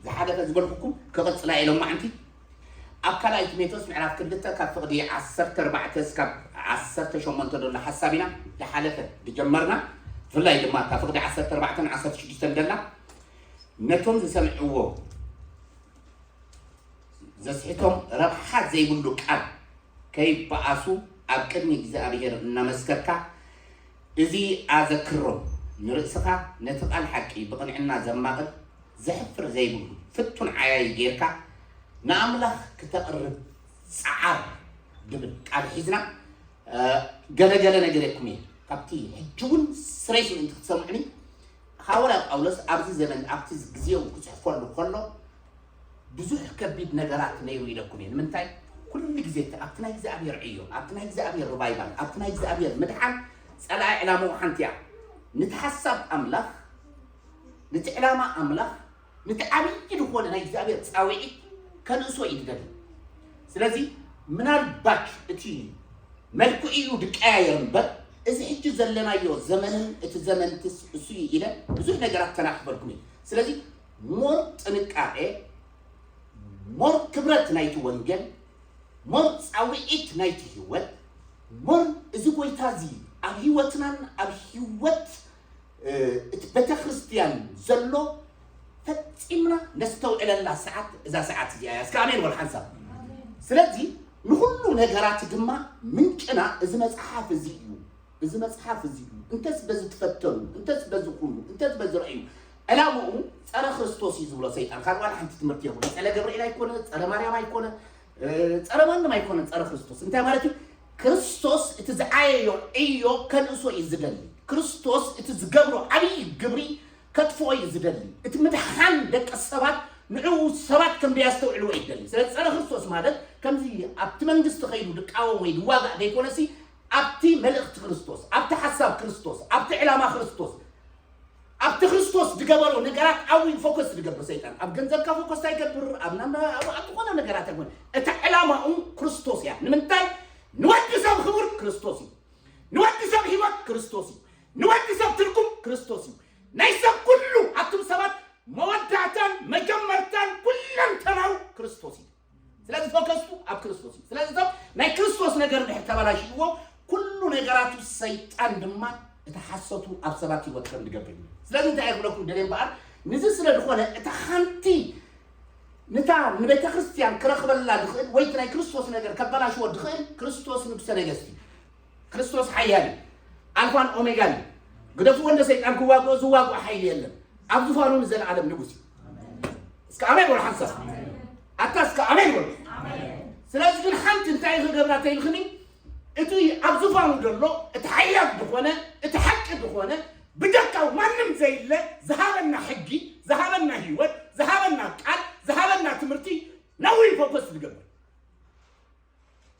ዝሓለፈ ዝበልኩኩም ክቕጽላ ኢሎም ማዓንቲ ኣብ ካልኣይ ጢሞቴዎስ ምዕራፍ ክልተ ካብ ፍቕዲ ዓሰርተ ኣርባዕተ እስካብ ዓሰርተ ሸሞንተ ዘሎ ሓሳብ ኢና ዝሓለፈ ዝጀመርና። ብፍላይ ድማ ካብ ፍቕዲ ዓሰርተ ኣርባዕተ ን ዓሰርተ ሽዱሽተ ደላ ነቶም ዝሰምዕዎ ዘስሕቶም ረብሓ ዘይብሉ ቃል ከይበኣሱ ኣብ ቅድሚ እግዚኣብሔር እናመስከርካ፣ እዚ ኣዘክሮ ንርእስኻ ነቲ ቃል ሓቂ ብቕንዕና ዘማቕል ዘሕፍር ዘይብሉ ፍቱን ዓያዪ ጌርካ ንኣምላኽ ክተቕርብ ጸዓር ዝብል ቃል ሒዝና፣ ገለ ገለ ነግረኩም እየ። ካብቲ ሕጂ እውን ስረይስ ምእንቲ ክትሰምዑኒ፣ ሃዋርያ ጳውሎስ ኣብዚ ዘመን ኣብቲ ግዜኡ ክጽሕፈሉ ከሎ ብዙሕ ከቢድ ነገራት ነይሩ ኢለኩም እየ። ንምንታይ? ኩሉ ግዜ እቲ ኣብቲ ናይ እግዚኣብሔር ዕዮ፣ ኣብቲ ናይ እግዚኣብሔር ሪቫይቫል፣ ኣብቲ ናይ እግዚኣብሔር ምድሓን ጸላኢ ዕላማኡ ሓንቲ እያ። ነቲ ሓሳብ ኣምላኽ፣ ነቲ ዕላማ ኣምላኽ፣ ነቲ ዓብዪ ዝኾነ ናይ እግዚኣብሔር ጻውዒት ከንእሶ እዩ ዝደሊ። ስለዚ ምናልባት እቲ መልክዑ እዩ ድቀያየር እምበር፣ እዚ ሕጂ ዘለናዮ ዘመንን እቲ ዘመንትስ እሱ እዩ ኢለ ብዙሕ ነገራት ተናኽፈልኩም እዩ። ስለዚ ሞር ጥንቃቄ፣ ሞር ክብረት ናይቲ ወንጌል፣ ሞር ጻውዒት ናይቲ ህይወት፣ ሞር እዚ ጎይታ እዚ ኣብ ህይወትናን ኣብ ህይወት እቲ ቤተክርስትያን ዘሎ ፈጺምና ነስተውዕለላ ሰዓት እዛ ሰዓት እዚኣ እያ። እስከ ኣሜን በሉ ሓንሳብ። ስለዚ ንኹሉ ነገራት ድማ ምንጭና እዚ መጽሓፍ እዚ እዩ። እዚ መጽሓፍ እዚ እዩ። እንተስ በዚ ትፈተኑ፣ እንተስ በዚ ኩሉ፣ እንተስ በዚ ረእዩ። ዕላምኡ ጸረ ክርስቶስ እዩ ዝብሎ ሰይጣን። ካልእ ዋላ ሓንቲ ትምህርቲ የብሉ። ጸረ ገብርኤል ኣይኮነ፣ ጸረ ማርያም ኣይኮነ፣ እ፣ ጸረ ማንም ኣይኮነን ጸረ ክርስቶስ። እንታይ ማለት እዩ? ክርስቶስ እቲ ዝዓየዮ ዕዮ ከንእሶ እዩ ዝደሊ። ክርስቶስ እቲ ዝገብሮ ዓብዪ ግብሪ ከጥፍኦ እዩ ዝደሊ። እቲ ምድሓን ደቂ ሰባት ንዕኡ ሰባት ከም ደያስተውዕልዎ እዩ ዝደሊ። ስለዚ ጸረ ክርስቶስ ማለት ከምዚ ኣብቲ መንግስቲ ከይዱ ድቃወም ወይ ድዋጋእ ዘይኮነሲ ኣብቲ መልእኽቲ ክርስቶስ፣ ኣብቲ ሓሳብ ክርስቶስ፣ ኣብቲ ዕላማ ክርስቶስ ኣብቲ ክርስቶስ ዝገበሮ ነገራት ኣብኡ ፎከስ ዝገብር ሰይጣን። ኣብ ገንዘብካ ፎከስ ኣይገብር፣ ኣብ ናምና ኣብ ዝኾነ ነገራት ኣይኮነ። እታ ዕላማኡ ክርስቶስ እያ። ንምንታይ? ንወዲ ሰብ ክቡር ክርስቶስ እዩ። ንወዲ ሰብ ህይወት ክርስቶስ እዩ። ንወዲ ሰብ ትርጉም ክርስቶስ እዩ። ናይ ሰብ ኩሉ ኣቱም ሰባት መወዳእታን መጀመርታን ኩለንተናው ክርስቶስ እዩ። ስለዚ ፎከስቱ ኣብ ክርስቶስ እዩ። ስለዚ ሰብ ናይ ክርስቶስ ነገር እንድሕር ተበላሽዎ ኩሉ ነገራቱ ሰይጣን ድማ እቲ ሓሶቱ ኣብ ሰባት ህይወት ከም ዝገብር እዩ። ስለዚ እንታይ እየ ክብለኩም ደልየ እምበኣር፣ ንዚ ስለ ዝኾነ እታ ሓንቲ ንታ ንቤተ ክርስቲያን ክረኽበላ ዝኽእል ወይ እቲ ናይ ክርስቶስ ነገር ከበላሽዎ ዝኽእል ክርስቶስ ንጉሰ ነገስት እዩ። ክርስቶስ ሓያል እዩ። ኣልፋን ኦሜጋን እዩ። ግደፍዎ እንደ ሰይጣን ክዋግኦ ዝዋግኦ ሓይሊ የለን። ኣብ ዙፋኑ ንዘለኣለም ንጉስ እዩ። እስከ ኣሜን በሉ ሓንሳብ። ኣታ እስከ ኣሜን በሉ። ስለዚ ግን ሓንቲ እንታይ ክገብራ ተይልክኒ እቲ ኣብ ዙፋኑ ዘሎ እቲ ሓያል ዝኾነ እቲ ሓቂ ዝኾነ ብደካው ማንም ዘይለ ዝሃበና ሕጊ ዝሃበና ህይወት ዝሃበና ቃል ዝሃበና ትምህርቲ ነዊ ፎከስ ዝገብር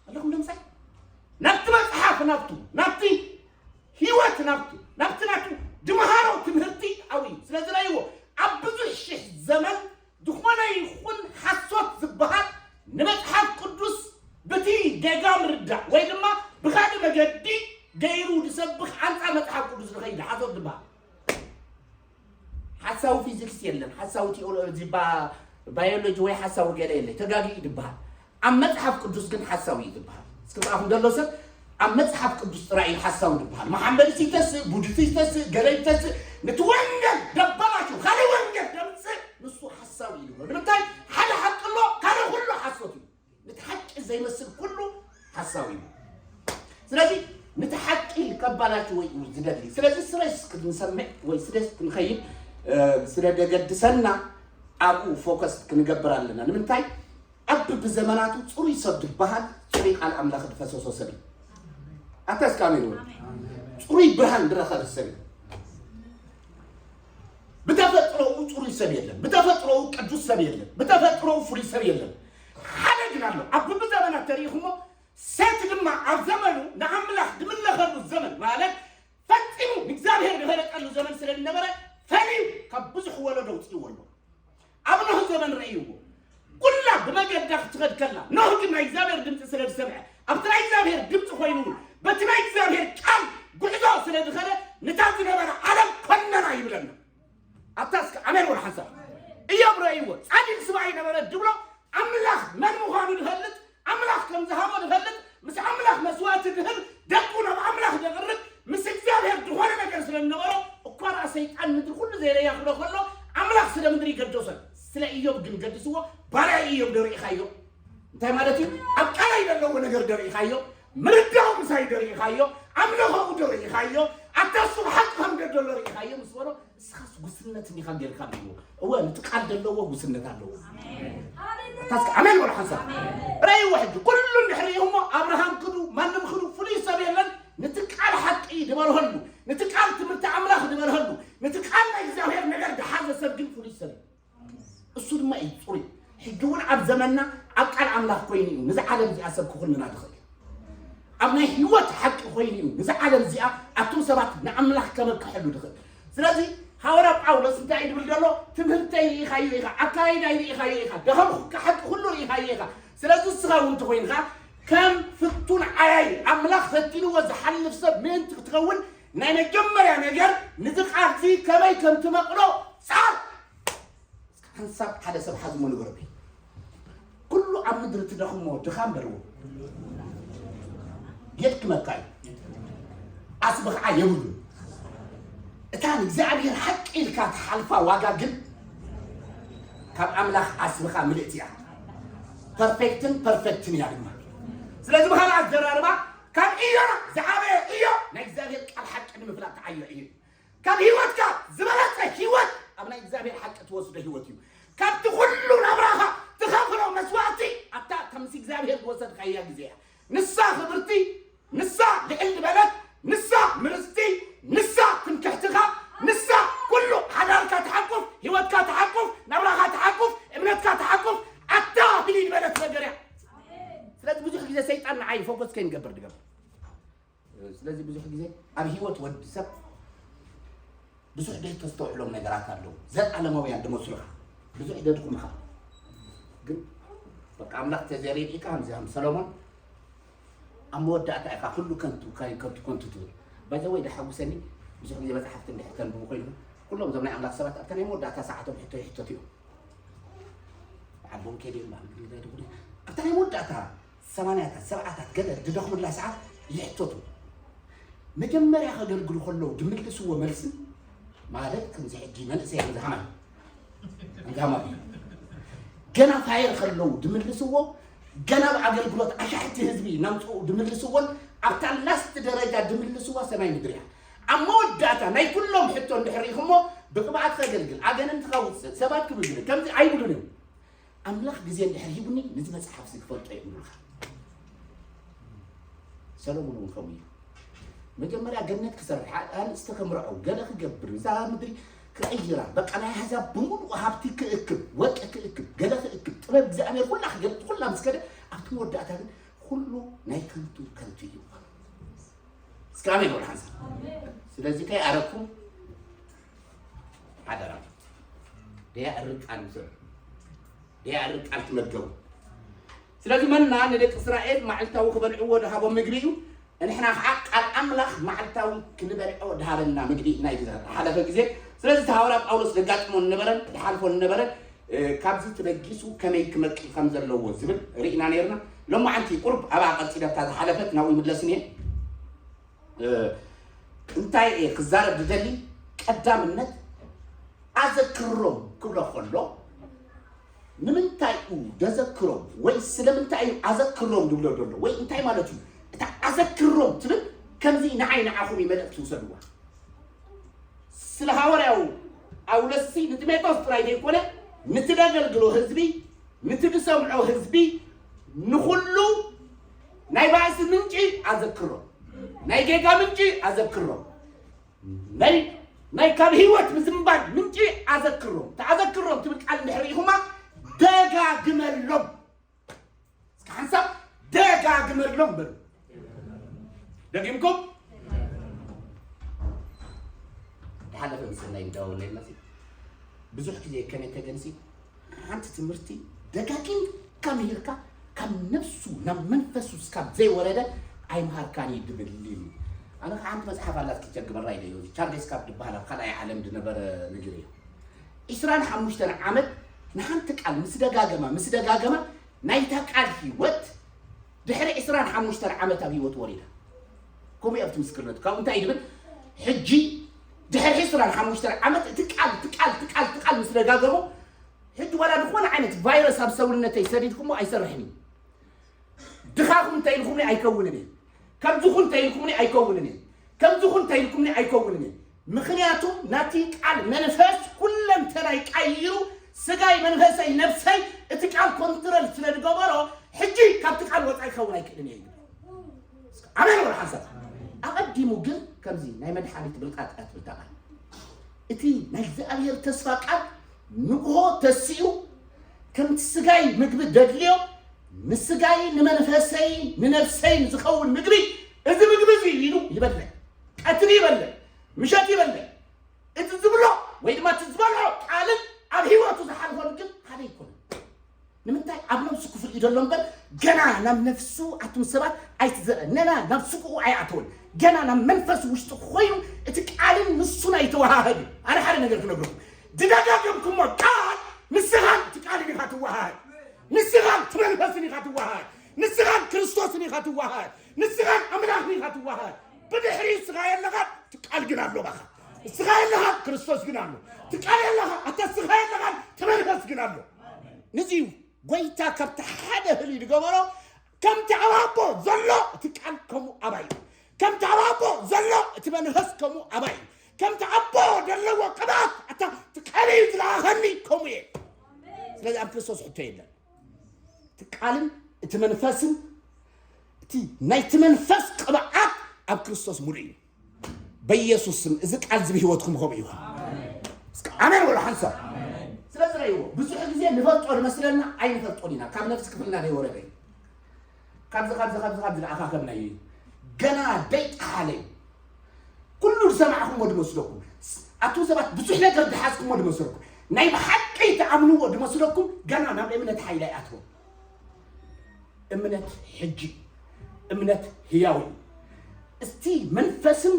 ኣለኹም ድምፀይ ናብቲ መፅሓፍ ናብቱ ናብቲ ህይወት ናብቱ ናብቲ ናቱ ድምሃሮ ትምህርቲ ኣብኡ እዩ። ስለዚ ናይዎ ኣብ ብዙሕ ሽሕ ዘመን ዝኾነ ይኹን ሓሶት ዝበሃል ንመፅሓፍ ቅዱስ ብቲ ጌጋ ምርዳእ ወይ ድማ ብኻልእ መገዲ ገይሩ ዝሰብኽ ኣንፃር መፅሓፍ ቅዱስ ዝኸይድ ሓሶት ዝበሃል ሓሳዊ ፊዚክስ የለን፣ ሓሳዊ ቴዎሎጂ ባዮሎጂ ወይ ሓሳዊ ገለ የለ፣ ተጋጊ እዩ ዝበሃል። ኣብ መፅሓፍ ቅዱስ ግን ሓሳዊ እዩ ዝበሃል። እስኪ ብኣኹም ዘሎ ሰብ ኣብ መፅሓፍ ቅዱስ ጥራይ እዩ ሓሳዊ ዝበሃል። መሓመድ ይተስእ፣ ቡድስት ይተስእ፣ ገለ ይተስእ፣ ነቲ ወንጌል ደበላሹ ካልእ ወንጌል ደምፅእ ንሱ ሓሳዊ እዩ ዝብሎ። ንምንታይ? ሓደ ሓቂ ኣሎ፣ ካልእ ኩሉ ሓሶት እዩ። ነቲ ሓቂ ዘይመስል ኩሉ ሓሳዊ እዩ። ስለዚ ነቲ ሓቂ ከባላሽ ወይ ዝደሊ። ስለዚ ስረስ ክንሰምዕ ወይ ስረስ ክንኸይድ ስለ ደገድሰና ኣብኡ ፎከስ ክንገብር ኣለና። ንምንታይ ኣብ ብዘመናቱ ፅሩይ ሰብ ዝበሃል ፅሩይ ቃል ኣምላኽ ዝፈሰሶ ሰብ እዩ። ኣታ እስከ ኣሜን በሉ። ፅሩይ ብርሃን ዝረኸበ ሰብ እዩ። ብተፈጥሮኡ ፅሩይ ሰብ የለን። ብተፈጥሮኡ ቅዱስ ሰብ የለን። ብተፈጥሮኡ ፍሉይ ሰብ የለን። ሓደ ግን ኣሎ ኣብ ብብዘመናት ተሪኢኹሞ ሴት ድማ ኣብ ዘመኑ ንኣምላኽ ዝምለኸሉ ዘመን ማለት ፈጺሙ ንእግዚኣብሔር ዝፈለጠሉ ዘመን ስለ ዝነበረ ፈልዩ ካብ ብዙሕ ወለዶ ውፅእዎ ኣሎ። ኣብ ኖህ ዘመን ረእይዎ ኩላ ብመገዳ ክትኸድ ከላ ኖህ ግን ናይ እግዚኣብሔር ድምፂ ስለ ዝሰምዐ ኣብቲ ናይ እግዚኣብሔር ድምፂ ኮይኑ እውን በቲ ናይ እግዚኣብሔር ቃል ጉዕዞ ስለ ዝኸደ ንታ ዝነበረ ዓለም ኮነና ይብለና። ኣታ እስከ ኣሜን ወላ ሓንሳብ እዮብ ረእዩ ሰይጣን ምድሪ ኩሉ ዘይረያ ክብሎ ከሎ ኣምላኽ ስለ ምድሪ ይገደሶን። ስለ ኢዮብ ግን ገድስዎ። ባርያ ኢዮብ ዶ ርኢኻዮ? እንታይ ማለት እዩ? ኣብ ቃላይ ዘለዎ ነገር ዶ ርኢኻዮ? ምርዳው ምሳይ ዶ ርኢኻዮ? ኣምልኾኡ ዶ ርኢኻዮ? ኣታ እሱ ሓቂ ከም ገደሎ ርኢኻዮ ምስ በሎ፣ እስኻስ ጉስነት እኒኻ ጌርካ ኣለዎ። እወ፣ ነቲ ቃል ዘለዎ ጉስነት ኣለዎ። ኣታ እስኪ ኣሜን በሉ ሓንሳብ። ረእይዎ ሕጂ። ኩሉ እንድሕር ርኢኹሞ፣ ኣብርሃም ክዱ፣ ማንም ክዱ፣ ፍሉይ ሰብ የለን። ነቲ ቃል ሓቂ ድበርሀሉ፣ ነቲ ቃል ትምህርቲ ኣምላኽ ድበርሀሉ፣ ነቲ ቃል ናይ እግዚኣብሔር ነገር ድሓዘ ሰብ ግን ፍሉይ ሰብ እዩ። እሱ ድማ እዩ ጽሩይ። ሕጂ እውን ኣብ ዘመንና ኣብ ቃል ኣምላኽ ኮይኑ እዩ ንዛ ዓለም እዚኣ ሰብ ክኹንና ድኽእል። ኣብ ናይ ህይወት ሓቂ ኮይኑ እዩ ንዛ ዓለም እዚኣ ኣቱም ሰባት ንኣምላኽ ከመክሐሉ ድኽእል። ስለዚ ሃዋርያ ጳውሎስ እንታይ እዩ ድብል ዘሎ? ትምህርተይ ርኢኻዮ ኢኻ፣ ኣካይዳይ ርኢኻዮ ኢኻ፣ ደኸምኩ ሓቂ ኩሉ ርኢኻዮ ኢኻ። ስለዚ ንስኻ እውን እንተኾይንካ ከም ፍቱን ዓያይ ኣምላኽ ፈቲንዎ ዝሓልፍ ሰብ ምእንቲ ክትኸውን ናይ መጀመርያ ነገር ንዚ ቃልዚ ከመይ ከም ትመቕሎ ጻር። ሓንሳብ ሓደ ሰብ ሓዝሞ ንገረኒ። ኩሉ ኣብ ምድሪ ትደኽሞ ድኻም በልዎ የድክመካ እዩ። ኣስቢ ኸዓ የብሉን። እታ ንእግዚኣብሔር ሓቂ ኢልካ ትሓልፋ ዋጋ ግን ካብ ኣምላኽ ኣስብኻ ምልእቲ እያ። ፐርፌክትን ፐርፌክትን እያ ድማ። ስለዚ ብኻልእ ኣዘራርባ ካብ እዮና ዝዓበየ እዮ ናይ እግዚኣብሔር ቃል ሓቂ ንምፍላጥ ተዓዮ እዩ። ካብ ህይወትካ ዝበለጸ ህይወት ኣብ ናይ እግዚኣብሔር ሓቂ ትወስዶ ህይወት እዩ። ካብቲ ኩሉ ናብራኻ ትኸፍሎ መስዋእቲ ኣብታ ከምዚ እግዚኣብሔር ዝወሰድካያ ግዜ እያ። ንሳ ክብርቲ፣ ንሳ ልዕል ዝበለት፣ ንሳ ምርስቲ፣ ንሳ ትምክሕትኻ፣ ንሳ ኩሉ ሓዳርካ ትሓቁፍ፣ ህይወትካ ትሓቁፍ፣ ናብራኻ ትሓቁፍ፣ እምነትካ ትሓቁፍ፣ ኣታ ፍልይ ዝበለት ነገር እያ። ስለዚ ብዙሕ ግዜ ሰይጣን ንዓይ ፎከስ ከይንገብር ድገብር። ስለዚ ብዙሕ ግዜ ኣብ ህይወት ወዲ ሰብ ብዙሕ ደይ ተስተውዕሎም ነገራት ኣለዉ። ዘላለማውያን ድመስሉኻ ብዙሕ ደድኩም ኢኻ። ግን በቃ ኣምላኽ ተዘሪእካ ከምዚ ከም ሰሎሞን ኣብ መወዳእታ ኢኻ ኩሉ ከንቱ ካይ ከንቱ ከንቱ ትብል። ባይዘ ወይ ደሓጉሰኒ ብዙሕ ግዜ መጽሓፍቲ እንድሕር ተንብቡ ኮይንኩም ኩሎም እዞም ናይ ኣምላኽ ሰባት ኣብታ ናይ መወዳእታ ሰዓቶም ሕቶ ይሕተቱ እዮም። ዓቦም ከይደ ይምባል እንግዲህ ደድጉ ኣብታ ናይ መወዳእታ ሰማንያታት ሰብዓታት ገለ ድደኽሙላ ሰዓት ይሕተቱ። መጀመርያ ከገልግሉ ከለዉ ድምልስዎ መልሲ ማለት ከምዚ ሕጂ መንእሰይ ከምዚ ሃማይ ከምዚ ሃማይ ገና ፋየር ከለዉ ድምልስዎ ገና ኣብ ኣገልግሎት ኣሻሕቲ ህዝቢ ናምፅኡ ድምልስዎን ኣብታ ላስት ደረጃ ድምልስዋ ሰማይ ምድሪ እያ። ኣብ መወዳእታ ናይ ኩሎም ሕቶ እንድሕር ርኢኹሞ ብቅብኣት ከገልግል ኣገንንቲ ከውፅእ ሰባት ክብግነ ከምዚ ኣይብሉን እዮም። ኣምላኽ ግዜ እንድሕር ሂቡኒ ነዚ መጽሓፍ እዚ ክፈልጦ እየ ይብሉኻ። ሰሎሞን እውን ከምኡ እዩ። መጀመርያ ገነት ክሰርሕ፣ ኣንስቲ ከምርዖ፣ ገለ ክገብር፣ እዛ ምድሪ ክቕይራ፣ በቃ ናይ ኣሕዛብ ብምሉኡ ሃብቲ ክእክብ፣ ወርቂ ክእክብ፣ ገለ ክእክብ፣ ጥበብ እግዚኣብሔር ኩላ ክገልጥ፣ ኩላ ምስ ከደ ኣብቲ መወዳእታ ግን ኩሉ ናይ ከንቱ ከንቱ እዩ። እስከ ኣሜን በሉ ሓንሳብ። ስለዚ እንታይ ኣረኩም ሓደራ ደያ ዕርቃን ሰብ ደያ ዕርቃን ትመገቡ። ስለዚ መና ንደቂ እስራኤል ማዕልታዊ ክበልዕዎ ድሃቦም ምግቢ እዩ። ንሕና ከዓ ቃል ኣምላኽ ማዕልታዊ ክንበልዖ ድሃበና ምግቢ ናይ ዝሓለፈ ግዜ። ስለዚ እቲ ሃዋርያ ጳውሎስ ዘጋጥሞ ዝነበረን ዝሓልፎ ዝነበረን ካብዚ ተበጊሱ ከመይ ክመቅል ከም ዘለዎ ዝብል ርኢና ነይርና። ሎማዓንቲ ቁርብ ኣብኣ ቀፂለ እታ ዝሓለፈት ናብኡ ይምለስን እየ። እንታይ እየ ክዛረብ ዝደሊ? ቀዳምነት ኣዘክሮም ክብሎ ከሎ ንምንታይ እዩ ደዘክሮም ወይ ስለምንታይ እዩ ኣዘክሮም ዝብሎ ዘሎ ወይ እንታይ ማለት እዩ? እታ ኣዘክሮም ትብል ከምዚ ንዓይ ንዓኹም እዩ መልእክቲ ውሰድዋ። ስለ ሃዋርያው ጳውሎስሲ ንጢሞቴዎስ ጥራይ ዘይኮነ ንትደገልግሎ ህዝቢ ንትድሰምዖ ህዝቢ ንኹሉ ናይ ባእሲ ምንጪ ኣዘክሮ ናይ ጌጋ ምንጪ ኣዘክሮ ናይ ናይ ካብ ህይወት ምዝንባል ምንጪ ኣዘክሮ ተኣዘክሮ ትብል ቃል እንድሕር ርኢኹማ ደጋግመሎም እስከ ሓንሳብ ደጋግመሎም በሉ ደጊምኩም ድሓለፈ ምስናይ እንዳወለይ መሲ ብዙሕ ግዜ ከመይ ተገንሲ ሓንቲ ትምህርቲ ደጋጊምካ ምሂርካ ካብ ነፍሱ ናብ መንፈሱ እስካብ ዘይወረደ ኣይምሃርካን እዩ ድብል ኢሉ ኣነ ከዓ ሓንቲ መፅሓፍ ኣላት ክቸግበራ ኢለ ቻርሌስ ካብ ድበሃል ኣብ ካልኣይ ዓለም ድነበረ ንግር እዩ ዕስራን ሓሙሽተን ዓመት ንሓንቲ ቃል ምስ ደጋገማ ምስ ደጋገማ ናይታ ቃል ህይወት ድሕሪ ዕስራን ሓሙሽተን ዓመት ኣብ ህይወት ወሪዳ ከምኡ ኣብቲ ምስክርነቱ ካብኡ እንታይ ይድብል ሕጂ ድሕሪ ዕስራ ሓሙሽተ ዓመት እቲ ቃል እቲ ቃል እቲ ቃል እቲ ቃል ምስ ደጋገሞ ሕጂ ዋላ ዝኾነ ዓይነት ቫይረስ ኣብ ሰውነተይ ሰዲድኩሞ ኣይሰርሕን እዩ። ድኻኹም እንተ ኢልኩምኒ ኣይከውንን እየ። ከምዚኹ እንተ ኢልኩምኒ ኣይከውንን እየ። ከምዚኹ እንተ ኢልኩምኒ ኣይከውንን እየ። ምኽንያቱ ናቲ ቃል መንፈስ ኩለንተናይ ቀይሩ ስጋይ መንፈሰይ ነፍሰይ እቲ ቃል ኮንትረል ስለ ዝገበሮ ሕጂ ካብቲ ቃል ወፃኢ ክኸውን ኣይክእልን እየ። ኣሜን ወላ ሓንሳብ። ኣቐዲሙ ግን ከምዚ ናይ መድሓኒት ብልቃጥ እያ ትብል እታ ቃል። እቲ ናይ እግዚኣብሔር ተስፋ ቃል ንግሆ ተሲኡ ከምቲ ስጋይ ምግቢ ደድልዮ ንስጋይ ንመንፈሰይ ንነፍሰይ ንዝኸውን ምግቢ እዚ ምግቢ እዚ ኢሉ ይበልዕ። ቀትሪ ይበልዕ፣ ምሸት ይበልዕ። እቲ ዝብሎ ወይ ድማ እቲ ዝበልዖ ቃልን ኣብ ህይወቱ ዝሓልፈሉ ግን ሓደ ኣይኮነን። ንምንታይ ኣብ ነብሱ ክፍል እዩ ዘሎ እምበር ገና ናብ ነፍሱ ኣቱም ሰባት ኣይትዘረ ነና ናብ ስቁኡ ኣይኣተወን። ገና ናብ መንፈስ ውሽጢ ኮይኑ እቲ ቃልን ንሱን ኣይተወሃሃድ እዩ። ኣነ ሓደ ነገር ክነግርኩም ዝደጋገምኩሞ ቃል ንስኻን እቲ ቃልን ኢኻ ትወሃሃድ። ንስኻን እቲ መንፈስን ኢኻ ትወሃሃድ። ንስኻን ክርስቶስን ኢኻ ትወሃሃድ። ንስኻን ኣምላኽን ኢኻ ትወሃሃድ። ብድሕሪ እስኻ የለኻን እቲ ቃል ግን ኣሎ ባኻ። እስኻ የለኻን ክርስቶስ ግን ኣሎ። እቲ ቃል የለኻ ኣታ እስኻ የለኻን እቲ መንፈስ ግን ኣሎ። ንዚ እዩ ጎይታ ካብቲ ሓደ ህልዩ ዝገበሮ ከምቲ ኣብ ኣቦ ዘሎ እቲ ቃል ከምኡ ኣባይ እዩ። ከምቲ ኣብ ኣቦ ዘሎ እቲ መንፈስ ከምኡ ኣባይ እዩ። ከምቲ ኣቦ ዘለዎ ቅብኣት ኣታ እቲ ቃል እዩ ዝለኣኸኒ ከምኡ እየ። ስለዚ ኣብ ክርስቶስ ሕቶ የለን። እቲ ቃልን እቲ መንፈስን እቲ ናይቲ መንፈስ ቅብኣት ኣብ ክርስቶስ ሙሉእ እዩ። በኢየሱስ ስም እዚ ቃል እዚ ብህይወትኩም ከምኡ ይኹን። እስከ ኣሜን በሉ ሓንሳብ። ስለዚ ረእይዎ ብዙሕ ግዜ ንፈልጦ ንመስለና ኣይንፈልጦን ኢና። ካብ ነፍሲ ክፍልና ዘይወረደ እዩ። ካብዚ ካብዚ ካብዚ ካብዚ ዝኣኻኸብናዮ እዩ። ገና ደይጠሓለ እዩ። ኩሉ ዝሰማዕኩሞ ዝመስለኩም ኣቱም ሰባት ብዙሕ ነገር ዝሓዝኩሞ ዝመስለኩም ናይ ብሓቂ ትኣምንዎ ዝመስለኩም ገና ናብ እምነት ሓይሊ ኣይኣትወን። እምነት ሕጂ እምነት ህያው እዩ። እስቲ መንፈስን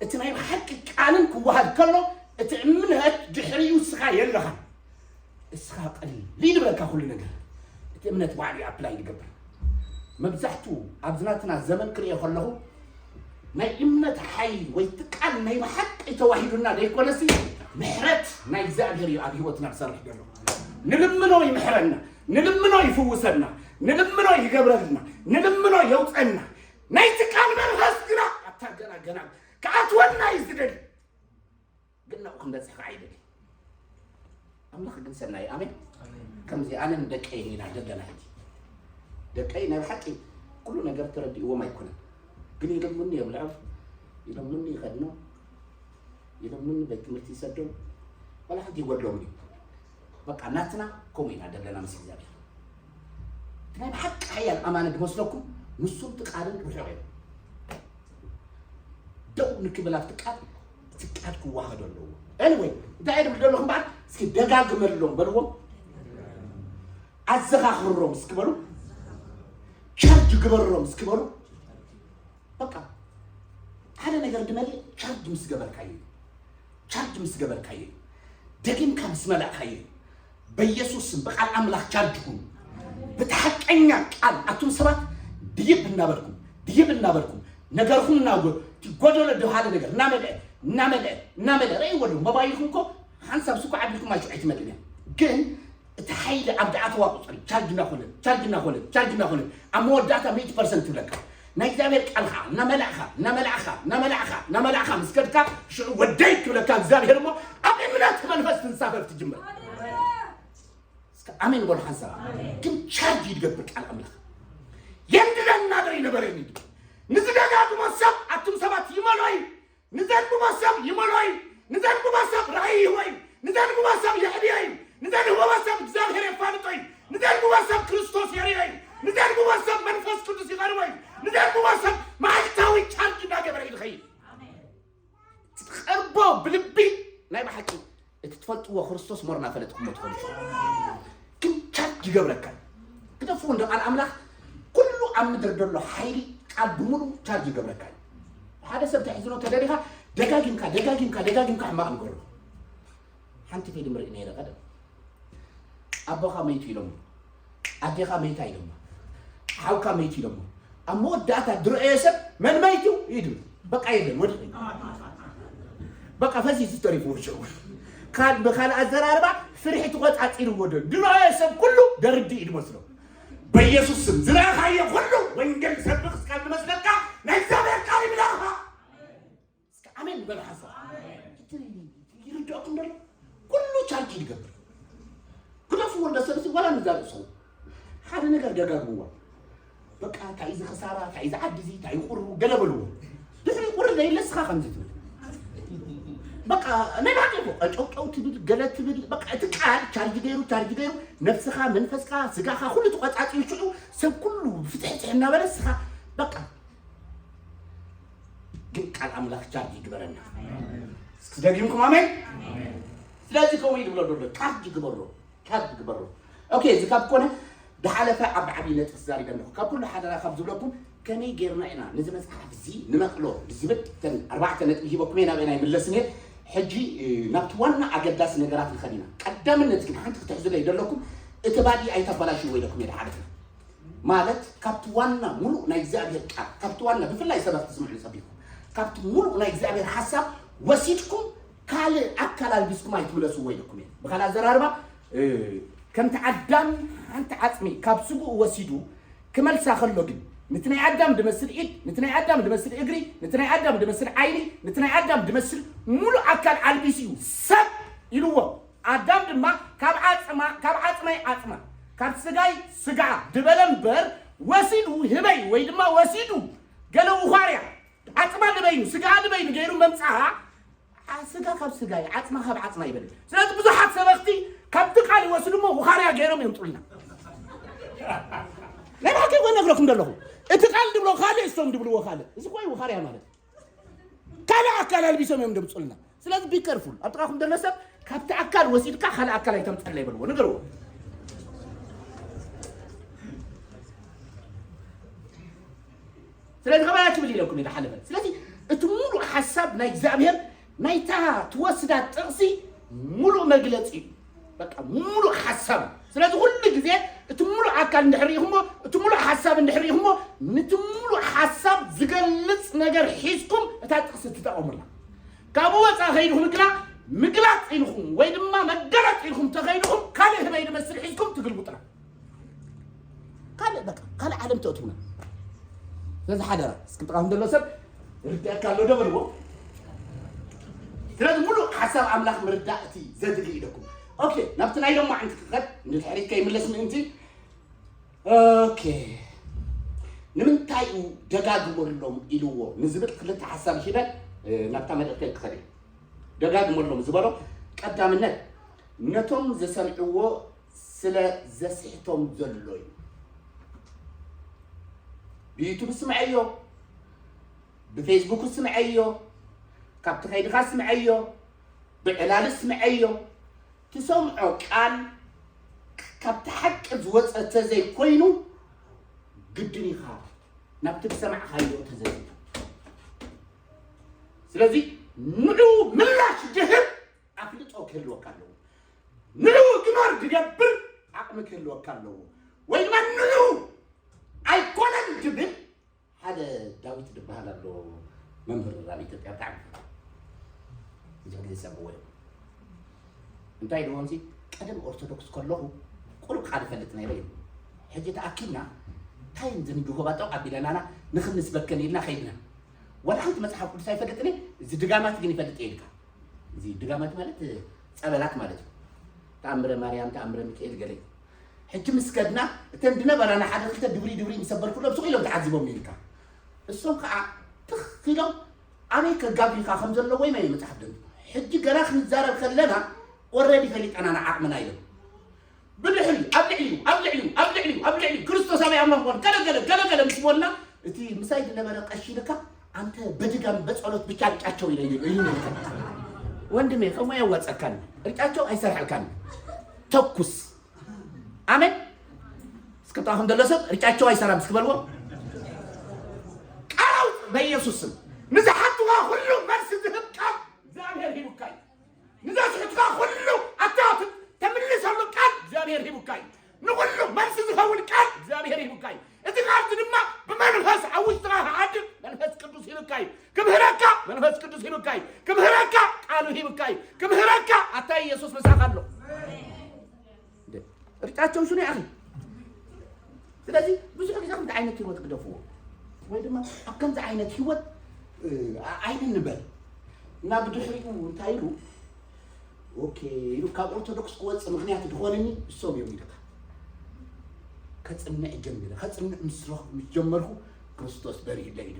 እቲ ናይ ብሓቂ ቃልን ክወሃድ ከሎ እቲ እምነት ድሕሪኡ እስኻ የለኻን። እስኻ ቀሊል ይብለካ ኩሉ ነገር። እቲ እምነት ባዕሉ ኣፕላይ ይገብር። መብዛሕቱ ኣብዚ ናትና ዘመን ክርእዮ ከለኹ ናይ እምነት ሓይሊ ወይ እቲ ቃል ናይ ብሓቂ ተዋሂዱና ዘይኮነሲ ምሕረት ናይ እግዚኣብሔር እዩ ኣብ ህይወትና ዝሰርሕ ዘሎ። ንልምኖ ይምሕረና፣ ንልምኖ ይፍውሰና፣ ንልምኖ ይገብረልና፣ ንልምኖ የውፀና። ናይቲ ቃል መንፈስ ግና ኣታ ገና ገና ክኣትወና እዩ ዝደሊ። ግን ናብኡ ክንበፅሕ ከዓ ይደሊ። ኣምላኽ ግን ሰናይ ኣሜን። ከምዚ ኣነን ደቀይን ኢና ዘለና ሕጂ። ደቀይ ናይ ብሓቂ ኩሉ ነገር ተረዲእዎም ኣይኮነን። ግን ይለምኑኒ የብልዖም፣ ይለምኑኒ ይኸድኖም፣ ይለምኑኒ ቤት ትምህርቲ ይሰዶም፣ ዋላ ሓንቲ ይጎድሎም እዩ። በቃ ናትና ከምኡ ኢና ዘለና ምስ እግዚኣብሔር። እቲ ናይ ብሓቂ ሓያል ኣማኒ ዝመስለኩም ንሱን እቲ ቃልን ርሑቕ እዮም። ደው ንክብል ኣብቲ ቃል እቲ ቃል ክዋሃዶ ኣለዎ። Anyway እንታይ እየ ዝብል ዘለኹ እምበኣር እስኪ ደጋግመሎም በልዎም። ኣዘኻኽሮም እስኪ በሉ። ቻርጅ ግበሮም እስኪ በሉ። በቃ ሓደ ነገር ድመልእ ቻርጅ ምስ ገበርካዮ እዩ። ቻርጅ ምስ ገበርካዮ እዩ። ደጊምካ ምስ መላእካዮ እዩ። በኢየሱስ ስም ብቃል ኣምላኽ ቻርጅ ኩኑ። ብቲ ሓቀኛ ቃል ኣቱም ሰባት ድይብ እናበልኩም ድይብ እናበልኩም ነገርኩም እናጎ እቲ ጎደሎ ድሃለ ነገር እናመልአ እናመልአ እናመልአ ረእይዎ ኣለኹም። ሞባይልኩም እኮ ሓንሳብ ስኳ ዓቢልኩም ኣይትመልእን እያ። ግን እቲ ሓይሊ ኣብ ደኣተዋ ቁፅሪ ቻርጅ እናኾነ ቻርጅ እናኾነ ቻርጅ እናኾነ ኣብ መወዳእታ ሚእቲ ፐርሰንት ትብለካ። ናይ እግዚኣብሔር ቃል ከዓ እናመላእኻ እናመላእኻ እናመላእኻ እናመላእኻ ምስ ከድካ ሽዑ ወደይ ክብለካ እግዚኣብሔር እሞ ኣብ እምነት መንፈስ ትንሳፈፍ ትጅምር። እስከ ኣሜን በሉ ሓንሳብ። ግን ቻርጅ ይድገብር ቃል ኣምላኽ። የንድደና ዶ ይነበረኒ? ንዝደጋግሞ ሰብ ኣቱም ሰባት ይመሎ እዩ። ንዘንብቦ ሰብ ይመሎ እዩ። ንዘንብቦ ሰብ ራእይ ይህቦ እዩ። ንዘንብቦ ሰብ የዕብዮ እዩ። ንዘንብቦ ሰብ እግዚኣብሔር የፋልጦ እዩ። ንዘንብቦ ሰብ ክርስቶስ የርእዮ እዩ። ንዘንብቦ ሰብ መንፈስ ቅዱስ ይቐርቦ እዩ። ንዘንብቦ ሰብ መዓልታዊ ቻርጅ እናገበረ እዩ ዝኸይድ። ትቐርቦ ብልቢ ናይ ብሓቂ እቲ ትፈልጥዎ ክርስቶስ ሞር እናፈለጥኩሞ ትፈልጡ ግን ቻርጅ ይገብረካ። ግደፍዎ እንደ ቃል ኣምላኽ ኩሉ ኣብ ምድር ዘሎ ሓይሊ ቃል ብምሉ ቻርጅ ይገብረካ እዩ። ሓደ ሰብ ተሕዝኖ ተደሊኻ ደጋጊምካ ደጋጊምካ ደጋጊምካ ሕማቕ ንገሩ። ሓንቲ ፊልም ርኢ ነይረ ቀደም ኣቦኻ መይቱ ኢሎሞ ኣዴኻ መይታ ኢሎሞ ሓውካ መይቱ ኢሎሞ ኣብ መወዳእታ ድረአዮ ሰብ መን መይቱ ይድብል በቃ የለን ወድቂ። በቃ ፈሲሱ ተሪፉ ሽዑ። ካል ብካል ኣዘራርባ ፍርሒ ተቆጻጺርዎ ዶ ድሮ ሰብ ኩሉ ደርዲ እዩ ዝመስሎ። በኢየሱስ ስም ዝረኣኻዮ ኩሉ ወንጌል ሰብኽ እስካብ ዝመስለካ ናይ እግዚኣብሔር ቃል ይብላኻ። እስከ ኣሜን በል ሓንሳብ። ይርዳእኩም ደሎ ኩሉ ቻርጅ ይገብር። ግደፍዎ እንደ ሰብሲ ዋላ ንዛርእሶም ሓደ ነገር ደጋግምዋ። በቃ እንታይ እዚ ክሳራ እንታይ እዚ ዓዲ እዚ እንታይ ቁሩ ገለ በልዎ። ድሕሪ ቁሪ ዘይለ እስኻ ከምዚ ትብል። በቃ ናይ ባዕዲ እኮ ቀጨውጨው ትብል ገለ ትብል። በቃ እቲ ቃል ቻርጅ ገይሩ ቻርጅ ገይሩ ነፍስኻ መንፈስካ ስጋኻ ኩሉ ተቆጻጺሩ ሽዑ ሰብ ኩሉ ፍትሕትሕ እናበለ እስኻ በቃ ግን ቃል ኣምላኽ ቻርጅ ይግበረና። እስኪ ደጊምኩም ኣሜን። ስለዚህ ከምኡ እዩ ዝብሎ ዘሎ ቻርጅ ግበሮ። ካብ ግበሩ። ኦኬ፣ እዚ ካብ ኮነ ዝሓለፈ ዓቢ ዓቢ ነጥቢ ተዛሪበ ኣለኹ። ካብ ኩሉ ሓደራ ካብ ዝብለኩም ከመይ ጌርና ኢና ነዚ መጽሓፍ እዚ ንመቕሎ ብዝብል እተን ኣርባዕተ ነጥቢ ሂበኩም እየ ናበይ ናይ ምለስን እየ። ሕጂ ናብቲ ዋና ኣገዳሲ ነገራት ንኸድ ኢና። ቀዳምነት ግን ሓንቲ ክትሕዝለይ ዘለኩም እቲ ባዲ ኣይተባላሽዎ ኢለኩም እየ ድሓለፈ። ማለት ካብቲ ዋና ሙሉእ ናይ እግዚኣብሔር ቃል ካብቲ ዋና ብፍላይ ሰባት ትስምዑ ጸቢኹም ካብቲ ሙሉእ ናይ እግዚኣብሔር ሓሳብ ወሲድኩም ካልእ ኣካል ኣልቢስኩም ኣይትምለስዎ ኢለኩም እየ። ብኻልእ ኣዘራርባ ከምቲ ኣዳም ሓንቲ ዓጽሚ ካብ ስግኡ ወሲዱ ክመልሳ ከሎ ግን ነቲ ናይ ኣዳም ድመስል ኢድ፣ ነቲ ናይ ኣዳም ድመስል እግሪ፣ ነቲ ናይ ኣዳም ድመስል ዓይኒ፣ ነቲ ናይ ኣዳም ድመስል ሙሉእ ኣካል ኣልቢሱ እዩ ሰብ ኢልዎ። ኣዳም ድማ ካብ ዓጽማ ካብ ዓጽመይ ዓጽማ ካብ ስጋይ ስጋ ድበለ እምበር ወሲዱ ህበይ ወይ ድማ ወሲዱ ገለ ውኻርያ ዓጽማ ንበይኑ ስጋ ንበይኑ ገይሩ መምጽኣ ስጋ ካብ ስጋ እዩ ዓጽማ ካብ ዓጽማ ይበልጽ። ስለዚ ብዙሓት ሰበኽቲ ካብቲ ቃል ይወስዱ እሞ ውኻርያ ገይሮም የምጡልና። ናይ ብሓቂ እኮ ነግረኩም ዘለኹ እቲ ቃል ድብሎ ካልእ እሶም ድብልዎ ካልእ እዚ እኮ እዩ ውኻርያ ማለት ካልእ ኣካል ኣልቢሶም እዮም ደምፁልና። ስለዚ be careful ኣብ ጥቃኹም ዘሎ ሰብ ካብቲ ኣካል ወሲድካ ካልእ ኣካል ኣይተምፀለይ በልዎ ንገርዎ። ስለዚ ከማያ ትብል ኢለኩም ኢለ ሓለፈ። ስለዚ እቲ ሙሉእ ሓሳብ ናይ እግዚኣብሔር ናይታ ትወስዳ ጥቕሲ ሙሉእ መግለፂ እዩ። በቃ ሙሉእ ሓሳብ። ስለዚ ኩሉ ግዜ እቲ ሙሉእ ኣካል እንድሕር ርኢኹሞ፣ እቲ ሙሉእ ሓሳብ እንድሕር ርኢኹሞ፣ ነቲ ሙሉእ ሓሳብ ዝገልጽ ነገር ሒዝኩም እታ ጥቕሲ ትጠቐሙላ። ካብኡ ወፃእ ከይድኹም ግና ምግላፅ ኢልኹም ወይ ድማ መገለፅ ኢልኹም ተኸይድኹም ካልእ ህበይ ዝመስል ሒዝኩም ትግልብጡላ። ካልእ በቃ ካልእ ዓለም ተእትውና። ስለዚ ሓደራ እስኪ ጥቃኹም ዘሎ ሰብ ርድእካ ኣሎ ዶ በልዎ። ስለዚ ሙሉእ ሓሳብ ኣምላኽ ምርዳእ እቲ ዘድሊ ኢለኩም። ኦኬ ናብቲ ናይ ሎማዓንቲ ክኸድ ንድሕሪት ከይምለስ ምእንቲ ኦኬ ንምንታይ እዩ ደጋግመሎም ኢልዎ ንዝብል ክልተ ሓሳብ ሂበ ናብታ መልእክተይ ክኸድ እየ። ደጋግመሎም ዝበሎ ቀዳምነት ነቶም ዘሰምዕዎ ስለ ዘስሕቶም ዘሎ እዩ። ብዩቱብ ስምዐዮ፣ ብፌስቡክ ስምዐዮ፣ ካብቲ ከይድኻ ስምዐዮ፣ ብዕላል ስምዐዮ። ትሰምዖ ቃል ካብቲ ሓቂ ዝወፀ ተዘይኮይኑ ግድን ኢኻ ናብቲ ዝሰማዕኻዮ ተዘዚቱ። ስለዚ ንዑ ምላሽ ድህብ ኣፍልጦ ክህልወካ ኣለዎ። ንዑ ግበር ድገብር ዓቕሚ ክህልወካ ኣለዎ። ወይ ድማ ንዑ ኣይኮነን ድብል ሓደ ዳዊት ዝበሃል ኣሎ መምህር ኣብ ኢትዮጵያ ብጣዕሚ ብዙሕ ግዜ ዝሰምዕዎ እዮም። እንታይ ኢልዎም ሲ ቀደም ኦርቶዶክስ ከለኹ ቁሩብ ቃል እፈልጥ ነይረ እዩ። ሕጂ ተኣኪብና እንታይ ዝንድሆባ ጠቕ ኣቢለናና ንኽንስበከን ኢልና ከይድና ዋላ ሓንቲ መፅሓፍ ቅዱስ ኣይፈልጥን እዚ ድጋማት ግን ይፈልጥ እየ ኢልካ እዚ ድጋማት ማለት ጸበላት ማለት እዩ። ተኣምረ ማርያም ተኣምረ ሚካኤል ገለ ሕጂ ምስ ከድና እተን ዝነበራና ሓደ ክልተ ድብሪ ድብሪ ምስ ኣበልኩሎም ስቕ ኢሎም ተዓዚቦም ኢልካ እሶም ከዓ ትኽ ኢሎም ኣበይ ከጋብዩካ ከም ዘለዎ ኢሎም መፅሓፍ ደንብ ሕጂ ገና ክንዛረብ ከለና ኦረዲ ፈሊጠና ንዓቕምና ኢሎም ብድሕሪ ኣብ ልዕሊኡ ኣብ ልዕሊኡ ኣብ ልዕሊኡ ኣብ ልዕሊኡ ክርስቶስ ኣበይ ኣምላኽ ምዃኑ ገለገለ ገለገለ ምስ በልና እቲ ምሳይ ዝነበረ ቀሺ ኢልካ ኣንተ በድጋም በጸሎት ብቻ እርጫቸው ይለኝ ይለኝ ወንድሜ ከሞ ያዋጸካን እርጫቸው ኣይሰርሐልካን ተኩስ ኣሜን እስክጣኹም ደሎ ሰብ እርጫቸው ኣይሰራም እስክበልዎ ቃል ኣውጥ በኢየሱስ ስም ንዝሓትዋ ሁሉ መልሲ ዝህብ ቃል እግዚኣብሔር ሂቡካይ ንዘስሕትካ ኩሉ ኣታ ተምልሰሉ ቃል እግዚኣብሔር ሂቡካ እዩ። ንኩሉ መልሲ ዝኸውን ቃል እግዚኣብሔር ሂቡካ እዩ። እቲ ቃል እዚ ድማ ብመንፈስ ኣብ ውሽጥኻ ክዓድር መንፈስ ቅዱስ ሂቡካ እዩ። ክምህረካ መንፈስ ቅዱስ ሂቡካ እዩ። ክምህረካ ክምህረካ ኣታ ኢየሱስ ምሳኻ ኣሎ። እንዴ፣ ርጫቸው ሽኑ ያኺ። ስለዚህ ብዙሕ ግዜ ከምዚ ዓይነት ህይወት ግደፍዎ፣ ወይ ድማ ኣብ ከምዚ ዓይነት ህይወት እ፣ ኣ- ኣይንንበል። እና ብድሕሪኡ እንታይ ኢሉ፣ ኦኬ ኢሉ፣ ካብ ኦርቶዶክስ ክወፅእ ምክንያት ዝኾነኒ እሶም እዮም ኢልካ ከፅንዕ ጀሚረ። ከፅንዕ ምስ ረኽ- ምስ ጀመርኩ ክርስቶስ በሪህለይ እዩ።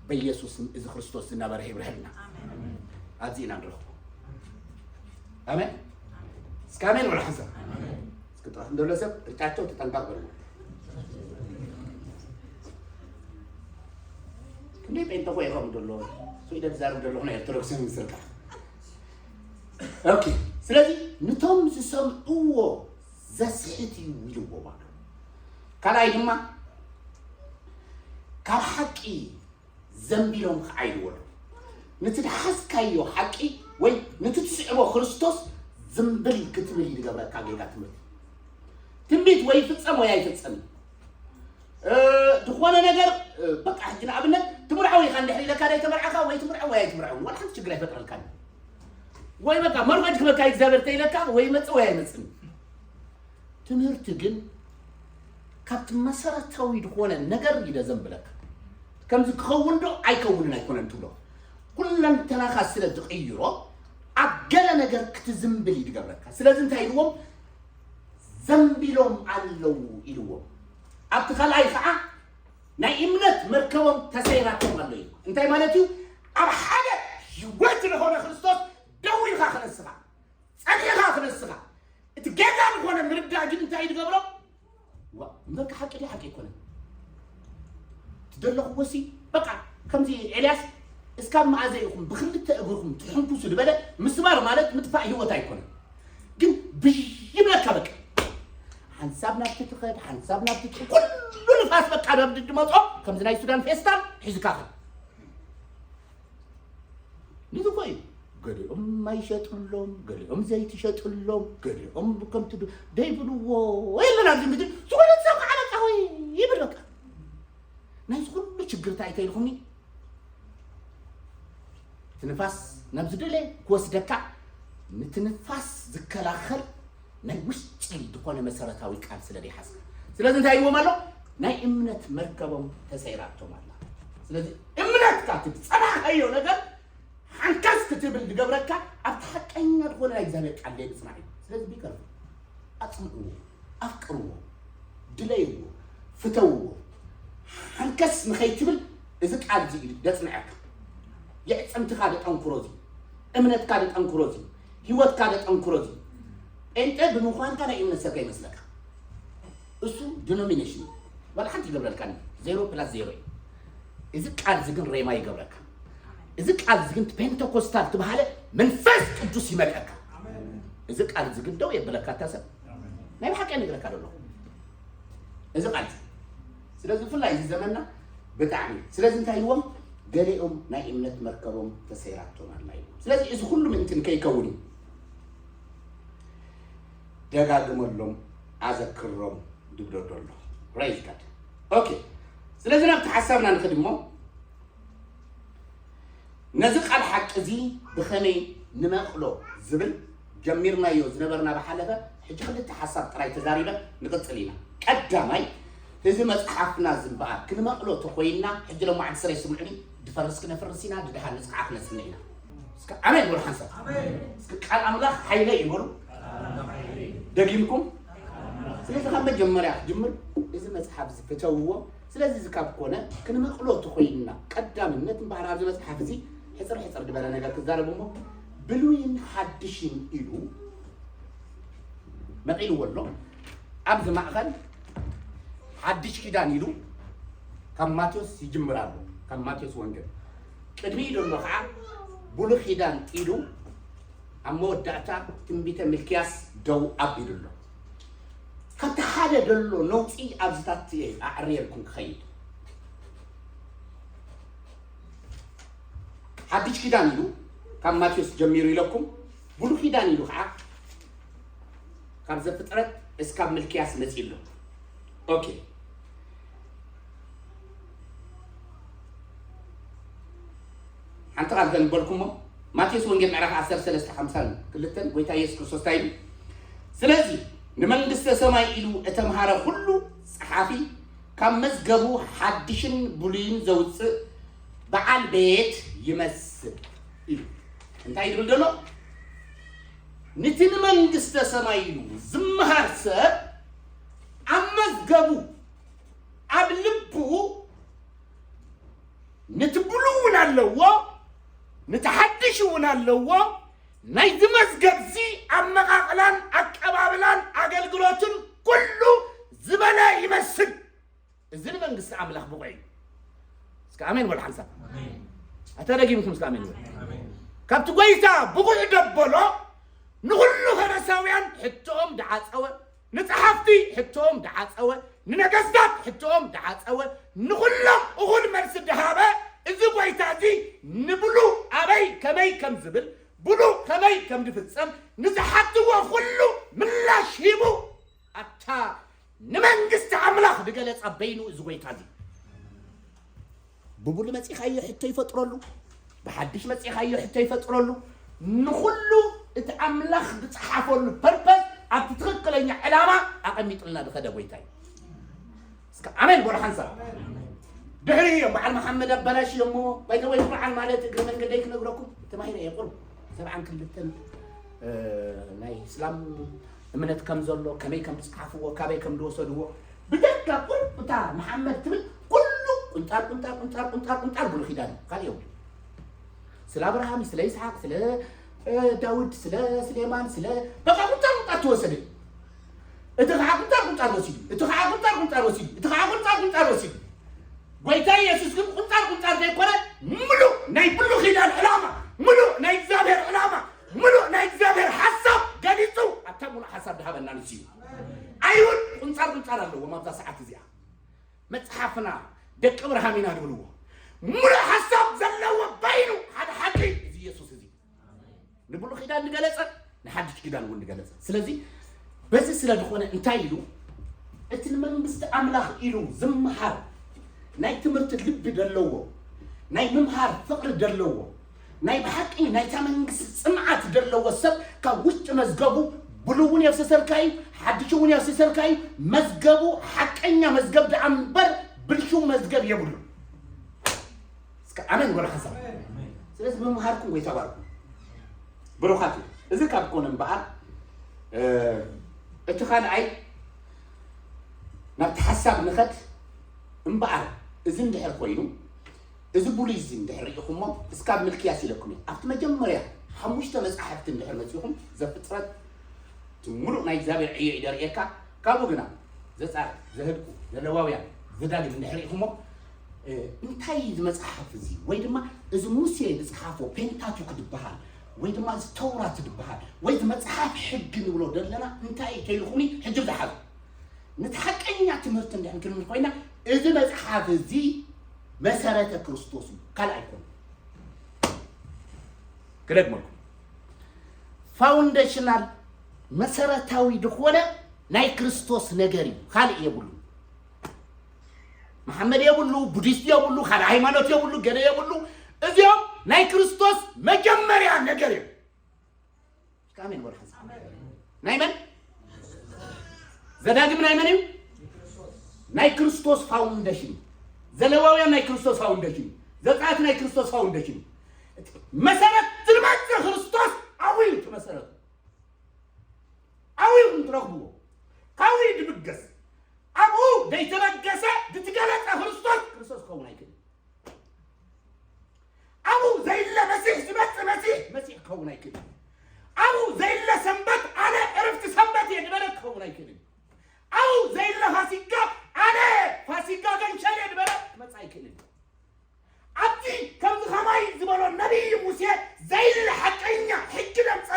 በኢየሱስ ስም እዚ ክርስቶስ ዝናበረ ይብርሃልና። ኣብዚ ኢና ንረኽቦ። ኣሜን። እስከ ኣሜን በሉ ሓንሳብ። እስኪ ጥራሕ እንደሎ ሰብ ርጫቸው ተጠንቀቕ በሉ። ክንደይ ጴንጠ ኮ ይኸም ደሎ ስዊደን ዛርብ ደሎ ናይ ኦርቶዶክስ ምስርካ። ኦኬ። ስለዚ ንቶም ዝሰምዕዎ ዘስሕት እዩ ኢልዎም ኣሎ። ካልኣይ ድማ ካብ ሓቂ ዘንቢሎም ክዓይድዎ ኣለዎም። ነቲ ዝሓዝካዮ ሓቂ ወይ ነቲ ትስዕቦ ክርስቶስ ዝንብል ክትብል እዩ ዝገብረካ ጌጋ ትምህርቲ። ትንቢት ወይ ይፍጸም ወይ ኣይፍጸም እዩ። እ፣ ዝኾነ ነገር፣ እ፣ በቃ ሕጂ ንኣብነት ትምርዓው ኢኻ እንድሕር ኢለካ ዶ ኣይተመርዓኻ ወይ ትምርዓው ወይ ኣይትምርዓውን ዋላ ሓንቲ ችግር ኣይፈጥረልካን። ወይ በቃ መርጎጅ ክበካ እግዚኣብሔር ተኢለካ ወይ መጽእ ወይ ኣይመጽእን። ትምህርቲ ግን ካብቲ መሰረታዊ ዝኾነ ነገር እዩ ዘንብለካ። ከምዚ ክኸውን ዶ ኣይከውንን ኣይኮነን ትብሎ። ኩለንተናኻ ስለ ዝቕይሮ ኣብ ገለ ነገር ክትዝንብል እዩ ዝገብረካ። ስለዚ እንታይ ኢልዎም? ዘንቢሎም ኣለዉ ኢልዎም። ኣብቲ ካልኣይ ከዓ ናይ እምነት መርከቦም ተሰይራቶም ኣሎ እዩ። እንታይ ማለት እዩ? ኣብ ሓደ ህይወት ዝኾነ ክርስቶስ ደው ኢልካ ክነስኻ፣ ጸኒዕኻ ክነስኻ። እቲ ጌጋ ዝኾነ ምርዳእ ግን እንታይ እዩ ዝገብሮ? ዋ፣ እምበርካ ሓቂ ድዩ ሓቂ ኣይኮነን? ትደለኹዎ ሲ በቃ ከምዚ ኤልያስ እስካብ መኣዘ ኢኹም ብክልተ እግርኹም ትሕንኩሱ ዝበለ ምስባር ማለት ምጥፋእ ህይወት ኣይኮነን። ግን ብይ ይብለካ በቃ። ሓንሳብ ናብቲ ትኸድ፣ ሓንሳብ ናብቲ ትኸድ፣ ኩሉ ንፋስ በቃ ናብ ድድመጾ ከምዚ ናይ ሱዳን ፌስታል ሒዝካ ኸድ። ንዚ እኮ እዩ። ገሊኦም ማይ ይሸጥሎም፣ ገሊኦም ዘይቲ ይሸጥሎም፣ ገሊኦም ከምቲ ዱ- ደይብልዎ የለን ኣብዚ ምድሪ። ዝኾነ ሰብ ከዓ በቃ ወይ ይብል በቃ። ናይዚ ኩሉ ችግር እንታይ ተይልኩምኒ? እቲ ንፋስ ናብ ዝደለ ክወስደካ፣ ነቲ ንፋስ ዝከላኸል ናይ ውሽጢ ዝኾነ መሰረታዊ ቃል ስለ ዘይሓዝካ። ስለዚ እንታይ ይዎም ኣሎ? ናይ እምነት መርከቦም ተሰይራቶም ኣላ። ስለዚ እምነትካ እቲ ዝጸናዕካዮ ነገር ሓንካስ ክትብል ዝገብረካ ኣብቲ ሓቀኛ ዝኾነ ናይ እግዚኣብሔር ቃል ዘይምጽናዕ እዩ። ስለዚ ቢከርፉ ኣጽንዕዎ፣ ኣፍቅርዎ፣ ድለይዎ፣ ፍተውዎ። ሓንከስ ንኸይትብል እዚ ቃል እዚ እዩ ደጽንዐካ። የዕጽምትኻ ደጠንክሮ እዚ፣ እምነትካ ደጠንክሮ እዚ፣ ህይወትካ ደጠንክሮ እዚ። ጴንጤ ብምዃንካ ናይ እምነት ሰብ ከይመስለካ። እሱ ዲኖሚኔሽን እዩ። ዋላ ሓንቲ ይገብረልካ ዜሮ ፕላስ ዜሮ እዩ። እዚ ቃል እዚ ግን ሬማ ይገብረካ። እዚ ቃል እዚ ግን ፔንተኮስታል ትበሃለ መንፈስ ቅዱስ ይመልአካ። እዚ ቃል እዚ ግን ደው የብለካ እታ ሰብ። ናይ ብሓቂ ይነግረካ ደሎ እዚ ቃል እዚ። ስለዚ ብፍላይ እዚ ዘመንና ብጣዕሚ። ስለዚ እንታይ ኢልዎም? ገሊኦም ናይ እምነት መርከቦም ተሰይራቶም ኣላ ኢልዎም። ስለዚ እዚ ኩሉ ምእንቲ ንከይከውን እዩ። ደጋግመሎም፣ ኣዘክሮም ድብሎ ደሎ። ፕሬዝ ጋድ። ኦኬ። ስለዚ ናብቲ ሓሳብና ንኽድ እሞ፣ ነዚ ቃል ሓቂ እዚ ብኸመይ ንመቕሎ ዝብል ጀሚርናዮ ዝነበርና ብሓለፈ፣ ሕጂ ክልተ ሓሳብ ጥራይ ተዛሪበ ንቕጽል ኢና። ቀዳማይ፣ እዚ መጽሓፍና እዚ እምበኣር ክንመቕሎ ተኾይንና፣ ሕጂ ሎማዓንቲ ስረ ይስምዑኒ፣ ድፈርስ ክነፍርስ ኢና፣ ድድሃን ንጽንዓ ክነጽንዕ ኢና። እስከ ኣሜን በሉ ሓንሳብ። እስከ ቃል ኣምላኽ ሓይለይ እዩ በሉ። ደጊምኩም። ስለዚ ካብ መጀመርያ ክጅምር እዚ መጽሓፍ እዚ ፍተውዎ። ስለዚ እዚ ካብ ኮነ ክንመቕሎ ተኾይንና ቀዳምነት እምበኣር ኣብዚ መጽሓፍ እዚ ሕጽር ሕጽር ዝበለ ነገር ክዛረብ እሞ ብሉይን ሓድሽን ኢሉ መቒልዎ ኣሎ። ኣብዚ ማእኸል ሓድሽ ኪዳን ኢሉ ካብ ማቴዎስ ይጅምር ኣሎ። ካብ ማቴዎስ ወንጌል ቅድሚኡ ዘሎ ከዓ ብሉይ ኪዳን ኢሉ ኣብ መወዳእታ ትንቢተ ሚልክያስ ደው ኣቢሉ ኣሎ። ካብቲ ሓደ ዘሎ ነውፂ ኣብዚታት እየ ኣዕርየልኩም ክኸይድ። ሓድሽ ኪዳን ኢሉ ካብ ማቴዎስ ጀሚሩ ኢለኩም፣ ብሉይ ኪዳን ኢሉ ከዓ ካብ ዘፍጥረት እስካብ ሚልክያስ መፂኡ ኣሎ። ኦኬ፣ ሓንቲ ቃል ከንበልኩሞ ማቴዎስ ወንጌል ምዕራፍ ዓሰርተ ሰለስተ ሓምሳን ክልተን ጎይታ ኢየሱስ ክርስቶስ እንታይ ኢሉ? ስለዚ ንመንግስተ ሰማይ ኢሉ እተምሃረ ኩሉ ጸሓፊ ካብ መዝገቡ ሓድሽን ብሉይን ዘውጽእ በዓል ቤት ይመስል ኢሉ። እንታይ ይብል ዘሎ? ንቲ ንመንግስተ ሰማይ ኢሉ ዝምሃር ሰብ ኣብ መዝገቡ ኣብ ልቡ ንቲ ብሉይ እውን ኣለዎ፣ ንቲ ሓድሽ እውን ኣለዎ። ናይዚ መዝገብዚ ኣመቓቕላን ኣቀባብላን ኣገልግሎትን ኩሉ ዝበለ ይመስል። እዚ ንመንግስቲ ኣምላኽ ብቑዕ እዩ። እስከ ኣሜን በሉ ሓንሳብ። ኣሜን። ኣታ ደጊምኩም እስከ ኣሜን በሉ። ኣሜን። ካብቲ ጎይታ ብቑዕ ደበሎ ንኹሉ ፈረሳውያን ሕቶኦም ደዓጸወ፣ ንጸሓፍቲ ሕቶኦም ደዓጸወ፣ ንነገስታት ሕቶኦም ደዓጸወ፣ ንኹሎም እኹል መልሲ ደሃበ። እዚ ጎይታ እዚ ንብሉ ኣበይ ከመይ ከም ዝብል፣ ብሉ ከመይ ከም ዝፍጸም ንዝሓትዎ ኩሉ ምላሽ ሂቡ። ኣታ ንመንግስቲ ኣምላኽ ዝገለጸ በይኑ እዚ ጎይታ እዚ ብብሉ መጺኻዮ ሕቶ ይፈጥረሉ፣ ብሓድሽ መጺኻዮ ሕቶ ይፈጥረሉ። ንኹሉ እቲ ኣምላኽ ዝጸሓፈሉ ፐርፐዝ ኣብቲ ትኽክለኛ ዕላማ ኣቐሚጥልና ዝኸደ ጎይታ እዩ። እስከ ኣሜን በሉ ሓንሳብ። ድሕሪ እዮም በዓል መሓመድ ኣበላሽዮሞ። ባይተወይ በዓል ማለት እግሪ መንገደይ ክነግረኩም ተማሂረ እየ ቁሩብ ሰብዓን ክልተን እ፣ ናይ እስላም እምነት ከም ዘሎ፣ ከመይ ከም ዝጸሓፍዎ፣ ካበይ ከም ዝወሰድዎ፣ ብደጋ ቁሩብ እታ መሓመድ ትብል ኩሉ ቁንጣር ቁንጣር ቁንጣር ቁንጣር ቁንጣር ብሉይ ኪዳን እዩ። ካልእ የብሉ። ስለ ኣብርሃም፣ ስለ ይስሓቅ፣ ስለ እ፣ ዳውድ፣ ስለ ስሌማን፣ ስለ በቃ ቁንጣር ቁንጣር ተወሰደ። እቲ ከዓ ቁንጣር ቁንጣር ወሲዱ፣ እቲ ከዓ ቁንጣር ቁንጣር ወሲዱ፣ እቲ ከዓ ቁንጣር ቁንጣር ወሲዱ። ጎይታ ኢየሱስ ግን ቁንጣር ቁንጣር ዘይኮነ፣ ምሉእ ናይ ብሉይ ኪዳን ዕላማ፣ ምሉእ ናይ እግዚኣብሔር ዕላማ፣ ምሉእ ናይ እግዚኣብሔር ሓሳብ ገሊጹ ኣብታ ምሉእ ሓሳብ ዝሃበና ንሱ እዩ። ኣይሁድ ቁንጣር ቁንጣር ኣለዎም ኣብዛ ሰዓት እዚኣ። መጽሓፍና ደቂ እብርሃም ኢና ዝብልዎ። ምሉእ ሓሳብ ዘለዎ በይኑ ሓደ ሓቂ እዚ ኢየሱስ እዚ። ንብሉይ ኪዳን ዝገለጸ፣ ንሓድሽ ኪዳን እውን ዝገለጸ። ስለዚ በዚ ስለ ዝኾነ እንታይ ኢሉ? እቲ ንመንግስቲ ኣምላኽ ኢሉ ዝምሃር ናይ ትምህርቲ ልቢ ዘለዎ፣ ናይ ምምሃር ፍቕሪ ዘለዎ፣ ናይ ብሓቂ ናይታ መንግስቲ ጽምዓት ዘለዎ ሰብ ካብ ውሽጢ መዝገቡ ብሉይ እውን የፍስሰልካ እዩ፣ ሓድሽ እውን የፍስሰልካ እዩ። መዝገቡ ሓቀኛ መዝገብ ደኣ እምበር ብልሹው መዝገብ የብሉን። እስከ ኣሜን በሉ ሓንሳብ። ስለዚ ምምሃርኩም ጎይታ ባርኩም። ብሩኻት እዩ። እዚ ካብ ኮነ እምበኣር፣ እ፣ እቲ ካልኣይ ናብቲ ሓሳብ ንኸድ እምበኣር፣ እዚ እንድሕር ኮይኑ፣ እዚ ብሉይ እዚ እንድሕር ርኢኹሞ፣ እስካብ ሚልክያስ ኢለኩም እየ። ኣብቲ መጀመርያ ሓሙሽተ መጻሕፍቲ እንድሕር መጺኹም፣ ዘፍጥረት፣ እቲ ምሉእ ናይ እግዚኣብሔር ዕዮ እዩ ደርእየካ። ካብኡ ግና ዘጻር፣ ዘህድቁ፣ ዘለዋውያን፣ ዘዳግም እንድሕር ርኢኹሞ፣ እ፣ እንታይ እዩ እዚ መጽሓፍ እዚ? ወይ ድማ እዚ ሙሴ ዝጸሓፎ ፔንታቱክ ዝበሃል፣ ወይ ድማ እዚ ተውራት ዝበሃል፣ ወይ እዚ መጽሓፍ ሕጊ ንብሎ ዘለና እንታይ እዩ ተይልኹኒ ሕጂ ዝሓዙ። ነቲ ሓቀኛ ትምህርቲ እንድሕር ክንብል ኮይና፣ እዚ መጽሓፍ እዚ መሰረተ ክርስቶስ እዩ፣ ካልእ ኣይኮነን። ክደግመልኩም፣ ፋውንዴሽናል መሰረታዊ ዝኾነ ናይ ክርስቶስ ነገር እዩ፣ ካልእ የብሉ። መሓመድ የብሉ፣ ቡዲስት የብሉ፣ ካልእ ሃይማኖት የብሉ፣ ገለ የብሉ። እዚኦም ናይ ክርስቶስ መጀመርያ ነገር እዮም። እስከ ኣሜን በሉ ሓንሳብ። ናይ መን? ዘዳግም ናይ መን እዩ? ናይ ክርስቶስ ፋውንዴሽን። ዘለዋውያን ናይ ክርስቶስ ፋውንዴሽን። ዘጸኣት ናይ ክርስቶስ ፋውንዴሽን። መሰረት ዝመጽእ ክርስቶስ ኣብኡ እዩ እቲ መሰረቱ። ኣብኡ እዩ ትረኽብዎ። ካብኡ እዩ ዝብገስ። ኣብኡ ዘይተበገሰ ዝትገለጸ ክርስቶስ ክርስቶስ ክኸውን ኣይክእልን። ኣብኡ ዘይለ መሲሕ ዝመጽእ መሲሕ መሲሕ ክኸውን ኣይክእልን። ኣብኡ ዘይለ ሰንበት ኣነ ዕርፍቲ ሰንበት እየ ዝበለ ክኸውን ኣይክእልን። ኣብኡ ዘይለ ፋሲጋ ኣነ ፋሲጋ ገንሸል እየ ዝበለ ክመጽእ ኣይክእልን። ኣብቲ ከምዚ ከማይ ዝበሎ ነቢይ ሙሴ ዘይለ ሓቀኛ ሕጊ ዘምጸ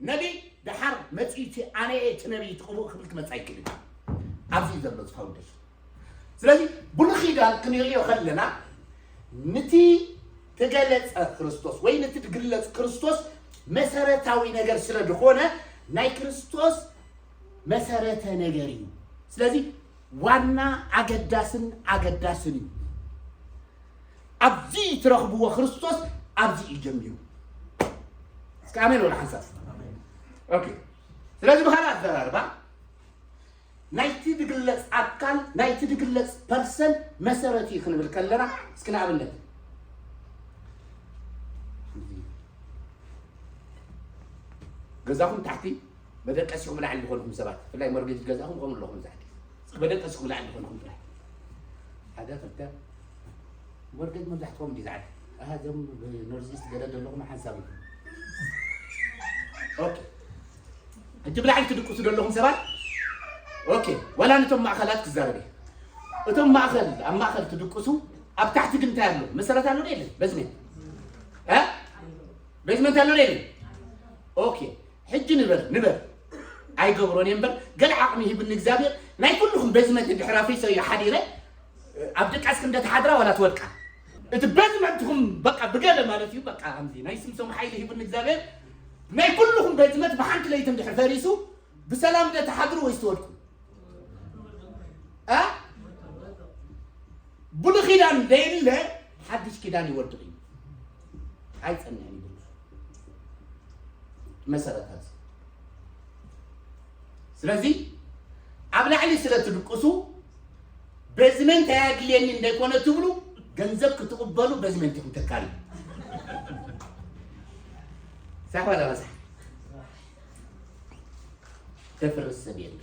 ነቢይ ደሓር መጺኡ እቲ ኣነ እየ እቲ ነቢይ እቲ ቅቡእ ክብል ክመጽእ ኣይክእልን። ኣብዚ እዩ ዘሎ እዚ ፋውንዴሽን። ስለዚ ብሉይ ኪዳን ክንሪኦ ከለና ንቲ ተገለጸ ክርስቶስ ወይ ንቲ ትግለጽ ክርስቶስ መሰረታዊ ነገር ስለ ዝኾነ ናይ ክርስቶስ መሰረተ ነገር እዩ። ስለዚ ዋና ኣገዳስን ኣገዳስን እዩ። ኣብዚ ትረኽብዎ ክርስቶስ ኣብዚ እዩ ጀሚሩ። ኣሜን ወላ ሓንሳብ። ኦኬ። ስለዚ ብኻልእ ኣዘራርባ ናይቲ ዝግለጽ ኣካል ናይቲ ዝግለጽ ፐርሰን መሰረት እዩ ክንብል ከለና፣ እስኪ ንኣብነት ገዛኹም ታሕቲ መደቀሲኹም ላዕሊ ዝኾንኩም ሰባት፣ ብፍላይ ሞርጌጅ ገዛኹም ከምኡ ኣለኹም ዛዕዲ፣ እስኪ መደቀሲኹም ላዕሊ ዝኾንኩም ጥራይ ሓደ ክልተ ሞርጌጅ መብዛሕትኦም እንዲ ዛዕዲ ኣሃ እዞም ብኖርዝ ኢስት ገለ ዘለኹም ሓንሳብ እዩ። ኦኬ። እቲ ብላዕሊ ትድቅሱ ዘለኹም ሰባት፣ ኦኬ፣ ዋላ ነቶም ማእኸላት ክዛረብ እየ። እቶም ማእኸል ኣብ ማእኸል ትድቅሱ፣ ኣብ ታሕቲ ግን እንታይ ኣሎ? መሰረት ኣሎ ዶ የለን? በዝሜንት እ በዝመንት ኣሎ ዶ የለን? ኦኬ። ሕጂ ንበር ንበር ኣይገብሮን እየ እምበር፣ ገለ ዓቕሚ ሂብኒ እግዚኣብሔር። ናይ ኩልኹም በዝመንት ድሕሪ ኣፍሪሰዮ ሓዲረ ኣብ ድቃስ ክንደ ትሓድራ ዋላ ትወድቃ። እቲ በዝመንትኹም በቃ ብገለ ማለት እዩ። በቃ ከምዚ ናይ ስምሶም ሓይሊ ሂብኒ እግዚኣብሔር። ናይ ኩልኹም በዝመንት ብሓንቲ ለይቲ እንድሕር ፈሪሱ ብሰላም ደ ትሓድሩ ወይስ ትወድቁ? እ ብሉይ ኪዳን ደይለ ሓድሽ ኪዳን ይወድቕ እዩ። ኣይጸንዕን እዩ ብሉይ መሰረታት። ስለዚ ኣብ ላዕሊ ስለ ትድቅሱ በዝመንት ኣየድልየኒ እንደይኮነ ትብሉ፣ ገንዘብ ክትቕበሉ በዝመንት ኢኹም ተካሉ። ሳሕ ዋላ መሳሕ? ተፍርስ ሰብ የለን።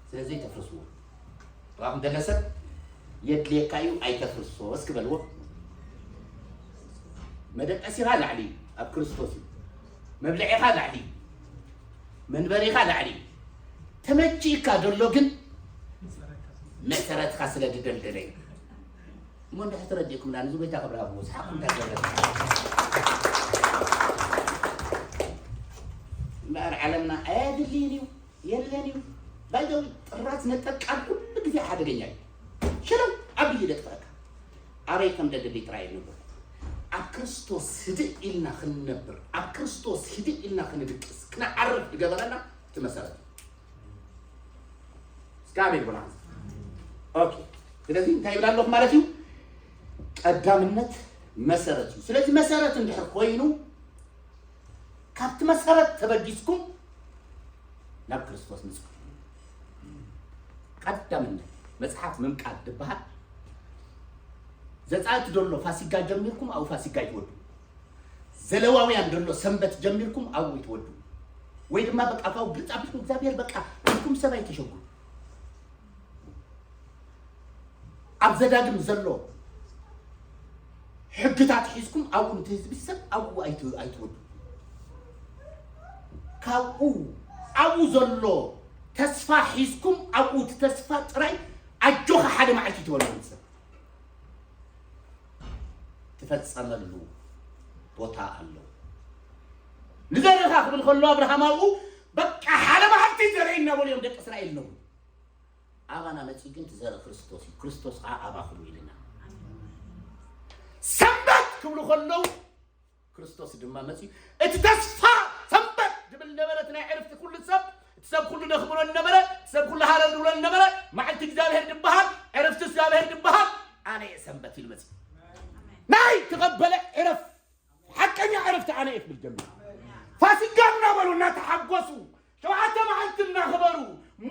ስለዚ ተፍርስዎ። ዋኹም ደለ ሰብ የድልየካ እዩ፣ ኣይተፍርሶ እስኪ በልዎ። መደቀሲኻ ላዕሊ እዩ፣ ኣብ ክርስቶስ እዩ። መብልዒኻ ላዕሊ እዩ፣ መንበሪኻ ላዕሊ እዩ። ተመቺእካ ደሎ ግን መሰረትካ ስለ ዝደልደለ እዩ። እሞ እንድሕር ተረዲእኩም ዳ ንዚ ጎይታ ክብሪ ሃብዎ፣ ዝሓቅኩም እንታይ ገለ? እምበኣር ዓለምና ኣየድልይን እዩ፣ የለን እዩ። ባይዘዊ ጥራዝ ነጠቃል ኩሉ ግዜ ሓደገኛ እዩ። ሽለው ኣብ ድዩ ደጥፈካ? ኣበይ ከም ደደሊ ጥራይ ንብር። ኣብ ክርስቶስ ህድእ ኢልና ክንነብር፣ ኣብ ክርስቶስ ህድእ ኢልና ክንድቅስ፣ ክነዓርፍ ዝገበረና እቲ መሰረት። እስከ ኣሜን በሉ። ኦኬ። ስለዚ እንታይ ይብል ኣለኹ ማለት እዩ? ቀዳምነት መሰረት እዩ። ስለዚ መሰረት እንድሕር ኮይኑ ካብቲ መሰረት ተበጊስኩም ናብ ክርስቶስ ምጽኡ። ቀዳምነት መጽሓፍ ምምቃል ዝበሃል ዘጻእቲ ደሎ ፋሲጋ ጀሚርኩም ኣብኡ ፋሲጋ ይትወዱ። ዘለዋውያን ደሎ ሰንበት ጀሚርኩም ኣብኡ ይትወዱ። ወይ ድማ በቃ ካብኡ ግልጽ ኣቢልኩም እግዚኣብሔር በቃ ኢልኩም ሰብ ኣይተሸጉ። ኣብ ዘዳግም ዘሎ ሕግታት ሒዝኩም ኣብኡ ንትህዝቢ ሰብ ኣብኡ ኣይት- ኣይትወዱ። ካብኡ ኣብኡ ዘሎ ተስፋ ሒዝኩም ኣብኡ እቲ ተስፋ ጥራይ ኣጆኻ ሓደ መዓልቲ ትበልዎ ንሰብ ትፈጸመሉ ቦታ ኣሎ። ንዘርእኻ ክብል ከሎ ኣብርሃም ኣብኡ በቃ ሓደ መዓልቲ ዘርኢ እናበሉ እዮም ደቂ እስራኤል ኣለዉ። ኣባና መጺኡ ግን እቲ ዘርኢ ክርስቶስ እዩ። ክርስቶስ ከዓ ኣባኹም ኢልና ሰንበት ክብሉ ከለዉ ክርስቶስ ድማ መጺኡ እቲ ተስፋ ሰንበት ዝብል ነበረ። እቲ ናይ ዕርፍቲ ኩሉ ሰብ እቲ ሰብ ኩሉ ደኽብሮ ነበረ። እቲ ሰብ ኩሉ ሃለል ዝብሎ ነበረ። መዓልቲ እግዚኣብሔር ዝበሃል ዕርፍቲ እግዚኣብሔር ዝበሃል ኣነ እየ ሰንበት ኢሉ መጺኡ ናይ ተቐበለ ዕረፍ ሓቀኛ ዕረፍቲ ኣነ እየ ክብል ጀሚሩ። ፋሲጋ እናበሉ እናተሓጎሱ ሸውዓተ መዓልቲ እናኽበሩ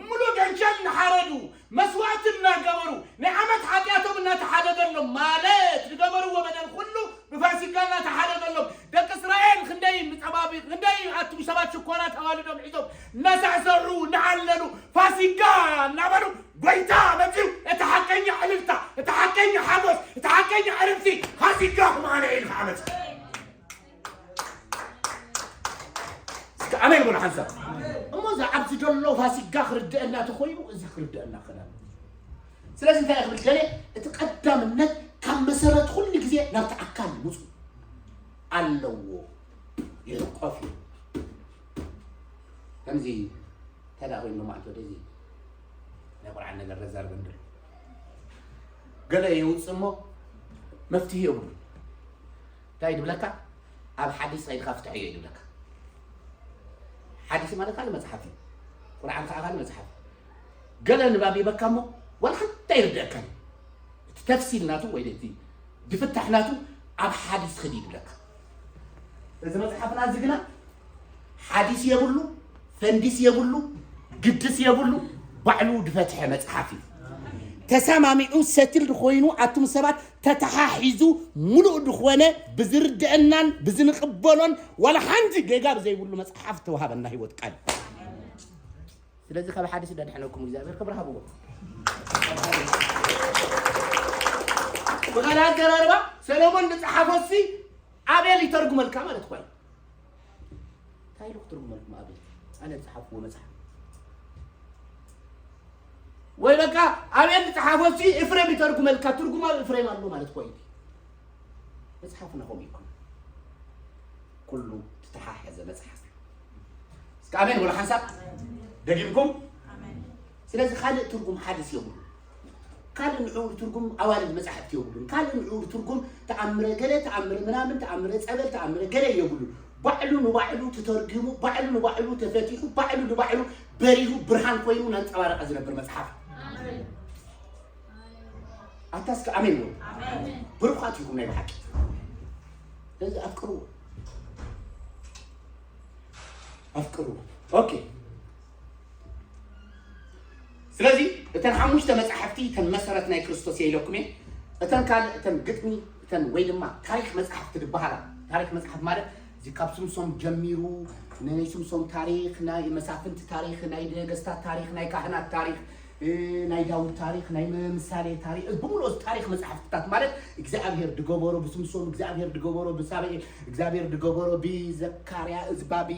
ሙሉ ገንሸል እናሓረዱ መስዋዕቲ እናገበሩ ናይ ዓመት ሓጢኣቶም እናተሓደገሎም ማለት ዝገበርዎ በደል ኩሉ ብፋሲጋ እናተሓደገሎም ደቂ እስራኤል ክንደይ ምጸባቢ ክንደይ ኣቱም ሰባት ሽኮራ ተዋልዶም ሒዞም እናሳዕሰዑ እናዓለሉ ፋሲጋ እናበሉ ጎይታ መጺኡ እቲ ሓቀኛ ዕልልታ እቲ ሓቀኛ ሓጎስ እቲ ሓቀኛ ዕርፍቲ ፋሲጋኹም ኣነ ኢሉ ከዓ መጺኡ። እስከ ኣሜን በሉ ሓንሳብ። እሞ እዛ ኣብዚ ዘሎ ፋሲጋ ክርድአና ተኾይኑ እዚ ክርድአና ክእል። ስለዚ እንታይ ክብል ገለ እቲ ቀዳምነት ካብ መሰረት ኩሉ ግዜ ናብቲ ኣካል ምፁ ኣለዎ። ይሕቆፍ እዩ። ከምዚ እንታይ ደኣ ኮይኑ ሎማዕንቲ ወደዚ ናይ ቁርዓን ነገር ረዛርብ እንድር ገለ የውፅእ እሞ መፍትሒ የብሉ። እንታይ ድብለካ? ኣብ ሓዲስ ከይድካ ፍትሐዮ እዩ ድብለካ። ሓዲስ ማለት ካልእ መፅሓፍ እዩ። ቁርዓን ከዓ ካልእ መፅሓፍ እዩ። ገለ ንባብ ይበካ እሞ ዋላ ሓንቲ ኣይርድአካን እዩ። እቲ ተፍሲል ናቱ ወይ እቲ ድፍታሕ ናቱ ኣብ ሓዲስ ክዲ ይብለካ። እዚ መጽሓፍና እዚ ግና ሓዲስ የብሉ፣ ፈንዲስ የብሉ፣ ግድስ የብሉ፣ ባዕሉ ድፈትሐ መጽሓፍ እዩ። ተሰማሚዑ ሰትል ድኾይኑ ኣቱም ሰባት ተተሓሒዙ ምሉእ ድኾነ ብዝርድአናን ብዝንቕበሎን ዋላ ሓንቲ ጌጋ ብዘይብሉ መጽሓፍ ተዋሃበና ህይወት ቃል። ስለዚ ካብ ሓዲስ ደድሕነኩም እግዚኣብሔር ክብሪ ሃብዎ። ብኻልእ ኣገራርባ ሰሎሞን ዝጸሓፎሲ ኣቤል ይተርጉመልካ ማለት እኳ እዩ። እንታይ ኢሉ ክትርጉመልኩም ኣቤል? ኣነ ዝጸሓፍዎ መጽሓፍ ወይ በቃ ኣቤል ዝጸሓፎሲ ኤፍሬም ይተርጉመልካ፣ ትርጉም ኣብ ኤፍሬም ኣሎ ማለት እኳ እዩ። መጽሓፍና ከምኡ ይኮን። ኩሉ ዝተሓሓዘ መጽሓፍ እዩ። እስከ ኣሜን በሉ ሓንሳብ ደጊምኩም። ስለዚ ካልእ ትርጉም ሓዲስ የብሉ። ካልእ ንዑ ትርጉም ኣዋልድ መጻሕፍቲ የብሉን። ካልእ ንዑ ትርጉም ተኣምረ ገለ፣ ተኣምረ ምናምን፣ ተኣምረ ጸበል፣ ተኣምረ ገለ የብሉን። ባዕሉ ንባዕሉ ተተርጊሙ፣ ባዕሉ ንባዕሉ ተፈቲሑ፣ ባዕሉ ንባዕሉ በሪሁ ብርሃን ኮይኑ እናንጸባረቐ ዝነብር መጽሓፍ። ኣታ እስከ ኣሜን በሉ። ብሩኻት ኢኹም ናይ ብሓቂ። ስለዚ ኣፍቅርዎ። ኣፍቅርዎ። ኦኬ። ስለዚ እተን ሓሙሽተ መጻሕፍቲ እተን መሰረት ናይ ክርስቶስ እየ ኢለኩም እየ። እተን ካልእ እተን ግጥሚ እተን ወይ ድማ ታሪኽ መጻሕፍቲ ዝበሃላ። ታሪኽ መጽሓፍ ማለት እዚ ካብ ስምሶም ጀሚሩ ናይ ስምሶም ታሪኽ፣ ናይ መሳፍንቲ ታሪኽ፣ ናይ ነገስታት ታሪኽ፣ ናይ ካህናት ታሪኽ፣ እ፣ ናይ ዳዊት ታሪኽ፣ ናይ ምሳሌ ታሪኽ፣ እ፣ ብምሉኡ እዚ ታሪኽ መጽሓፍትታት ማለት እግዚኣብሔር ድገበሮ ብስምሶም፣ እግዚኣብሔር ድገበሮ ብሳሙኤል፣ እግዚኣብሔር ድገበሮ ብዘካርያ፣ እዝባቢ፣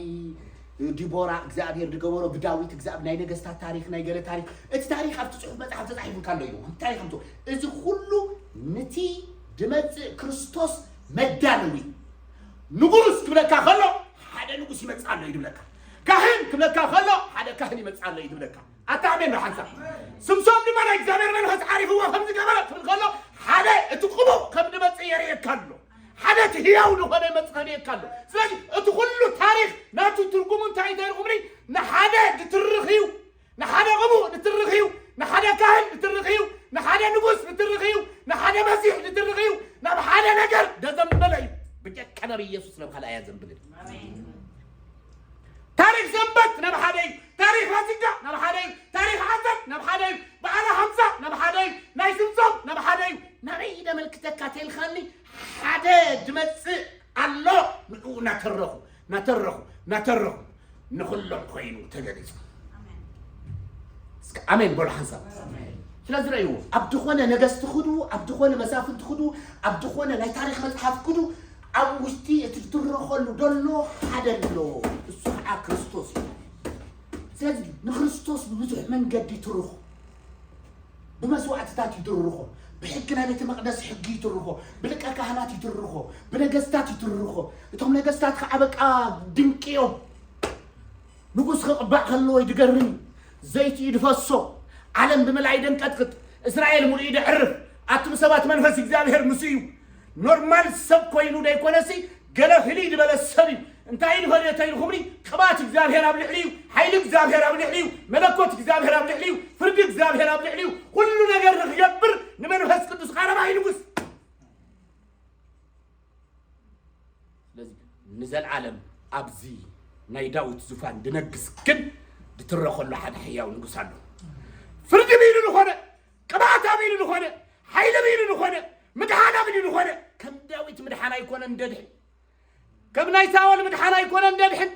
እ፣ ዲቦራ፣ እግዚኣብሔር ድገበሮ ብዳዊት፣ እግዚኣብ-፣ ናይ ነገስታት ታሪኽ፣ ናይ ገለ ታሪኽ፣ እቲ ታሪኽ ኣብቲ ጽሑፍ መጽሓፍ ተጻሒፉልካ ኣሎ ኢሉ። ታሪኽ ኣምጽኦ። እዚ ኩሉ ንቲ ድመጽእ ክርስቶስ መዳለዊ። ንጉስ ክብለካ ከሎ ሓደ ንጉስ ይመጽእ ኣሎ እዩ ድብለካ። ካህን ክብለካ ከሎ ሓደ ካህን ይመጽእ ኣሎ እዩ ድብለካ። ኣታ ኣሜን በል ሓንሳብ። ስምሶም ድማ ናይ እግዚኣብሔር መንፈስ ዓሪፍዎ ከም ዝገበረ ክብል ከሎ ሓደ እቲ ቅቡእ ከም ዝመጽእ የርእየካ ኣሎ። ሓደ እቲ ህያው ዝኾነ ይመጽእ የርእየካ ኣሎ። ስለዚ እቲ ኩሉ ታሪኽ ናቱ ትርጉሙ እንታይ እንተ ኢልኩምኒ ንሓደ ዝትርኽ እዩ። ንሓደ ቅቡእ ዝትርኽ እዩ። ንሓደ ካህን ዝትርኽ እዩ። ንሓደ ንጉስ ዝትርኽ እዩ። ንሓደ መሲሕ ዝትርኽ እዩ። ናብ ሓደ ነገር ደዘንበለ እዩ። ብጀካ ናብ ኢየሱስ ናብ ካልእ ኣያ ዘንብልን። ታሪኽ ሰንበት ናብ ሓደ እዩ። ታሪኽ ፋሲካ ናብ ሓደ እዩ። ታሪኽ ዓሰብ ናብ ሓደ እዩ። በዓለ ሃምሳ ናብ ሓደ እዩ። ናይ ስምሶም ናብ ሓደ እዩ። ናበይ ኢደ መልክተካ ተልካኒ ሓደ ድመጽእ ኣሎ። ንኡ ናተረኹ ናተረኹ ናተረኹ ንኹሎም ኮይኑ ተገሊጹ። እስከ ኣሜን በሉ ሓንሳብ። ስለዚ ረእይዎ ኣብ ዝኾነ ነገስቲ ክዱ፣ ኣብ ዝኾነ መሳፍንቲ ክዱ፣ ኣብ ዝኾነ ናይ ታሪኽ መጽሓፍ ክዱ፣ ኣብ ውሽጢ እቲ ዝትረኸሉ ዘሎ ሓደ ኣሎ። እሱ ከዓ ክርስቶስ እዩ። ስለዚ ንክርስቶስ ብብዙሕ መንገዲ ትርኹ። ብመስዋዕትታት ይትርኾ። ብሕጊ ናይ ቤተ መቕደስ ሕጊ ይትርኾ። ብልቀ ካህናት ይትርኾ። ብነገስታት ይትርኾ። እቶም ነገስታት ከዓ በቃ ድንቂ እዮም። ንጉስ ክቕባእ ከሎ ወይ ድገርም እዩ። ዘይቲ እዩ ድፈሶ። ዓለም ብምልኣይ ደንቀጥቅጥ። እስራኤል ሙሉእ ደዕርፍ። ኣቱም ሰባት መንፈስ እግዚኣብሔር ምስ እዩ። ኖርማል ሰብ ኮይኑ ደይኮነሲ ገለ ህልይ ዝበለ ሰብ እዩ። እንታይ እዩ ንፈልዮ ተይልኩምኒ? ቅባት እግዚኣብሔር ኣብ ልዕሊ እዩ። ሓይሊ እግዚኣብሔር ኣብ ልዕሊ እዩ። መለኮት እግዚኣብሔር ኣብ ልዕሊ እዩ። ፍርዲ እግዚኣብሔር ኣብ ልዕሊ እዩ። ኩሉ ነገር ንክገብር ንመንፈስ ቅዱስ ቃረባ እዩ ንጉስ። ስለዚ ንዘለዓለም ኣብዚ ናይ ዳዊት ዙፋን ድነግስ ግን ድትረኸሉ ሓደ ሕያው ንጉስ ኣሎ። ፍርዲ ብኢዱ ዝኾነ፣ ቅብኣት ኣብ ኢዱ ዝኾነ፣ ሓይሊ ብኢዱ ዝኾነ፣ ምድሓን ኣብ ኢዱ ዝኾነ፣ ከም ዳዊት ምድሓን ኣይኮነን ደድሕን። ከም ናይ ሳኦል ምድሓን ኣይኮነን ደድሕን።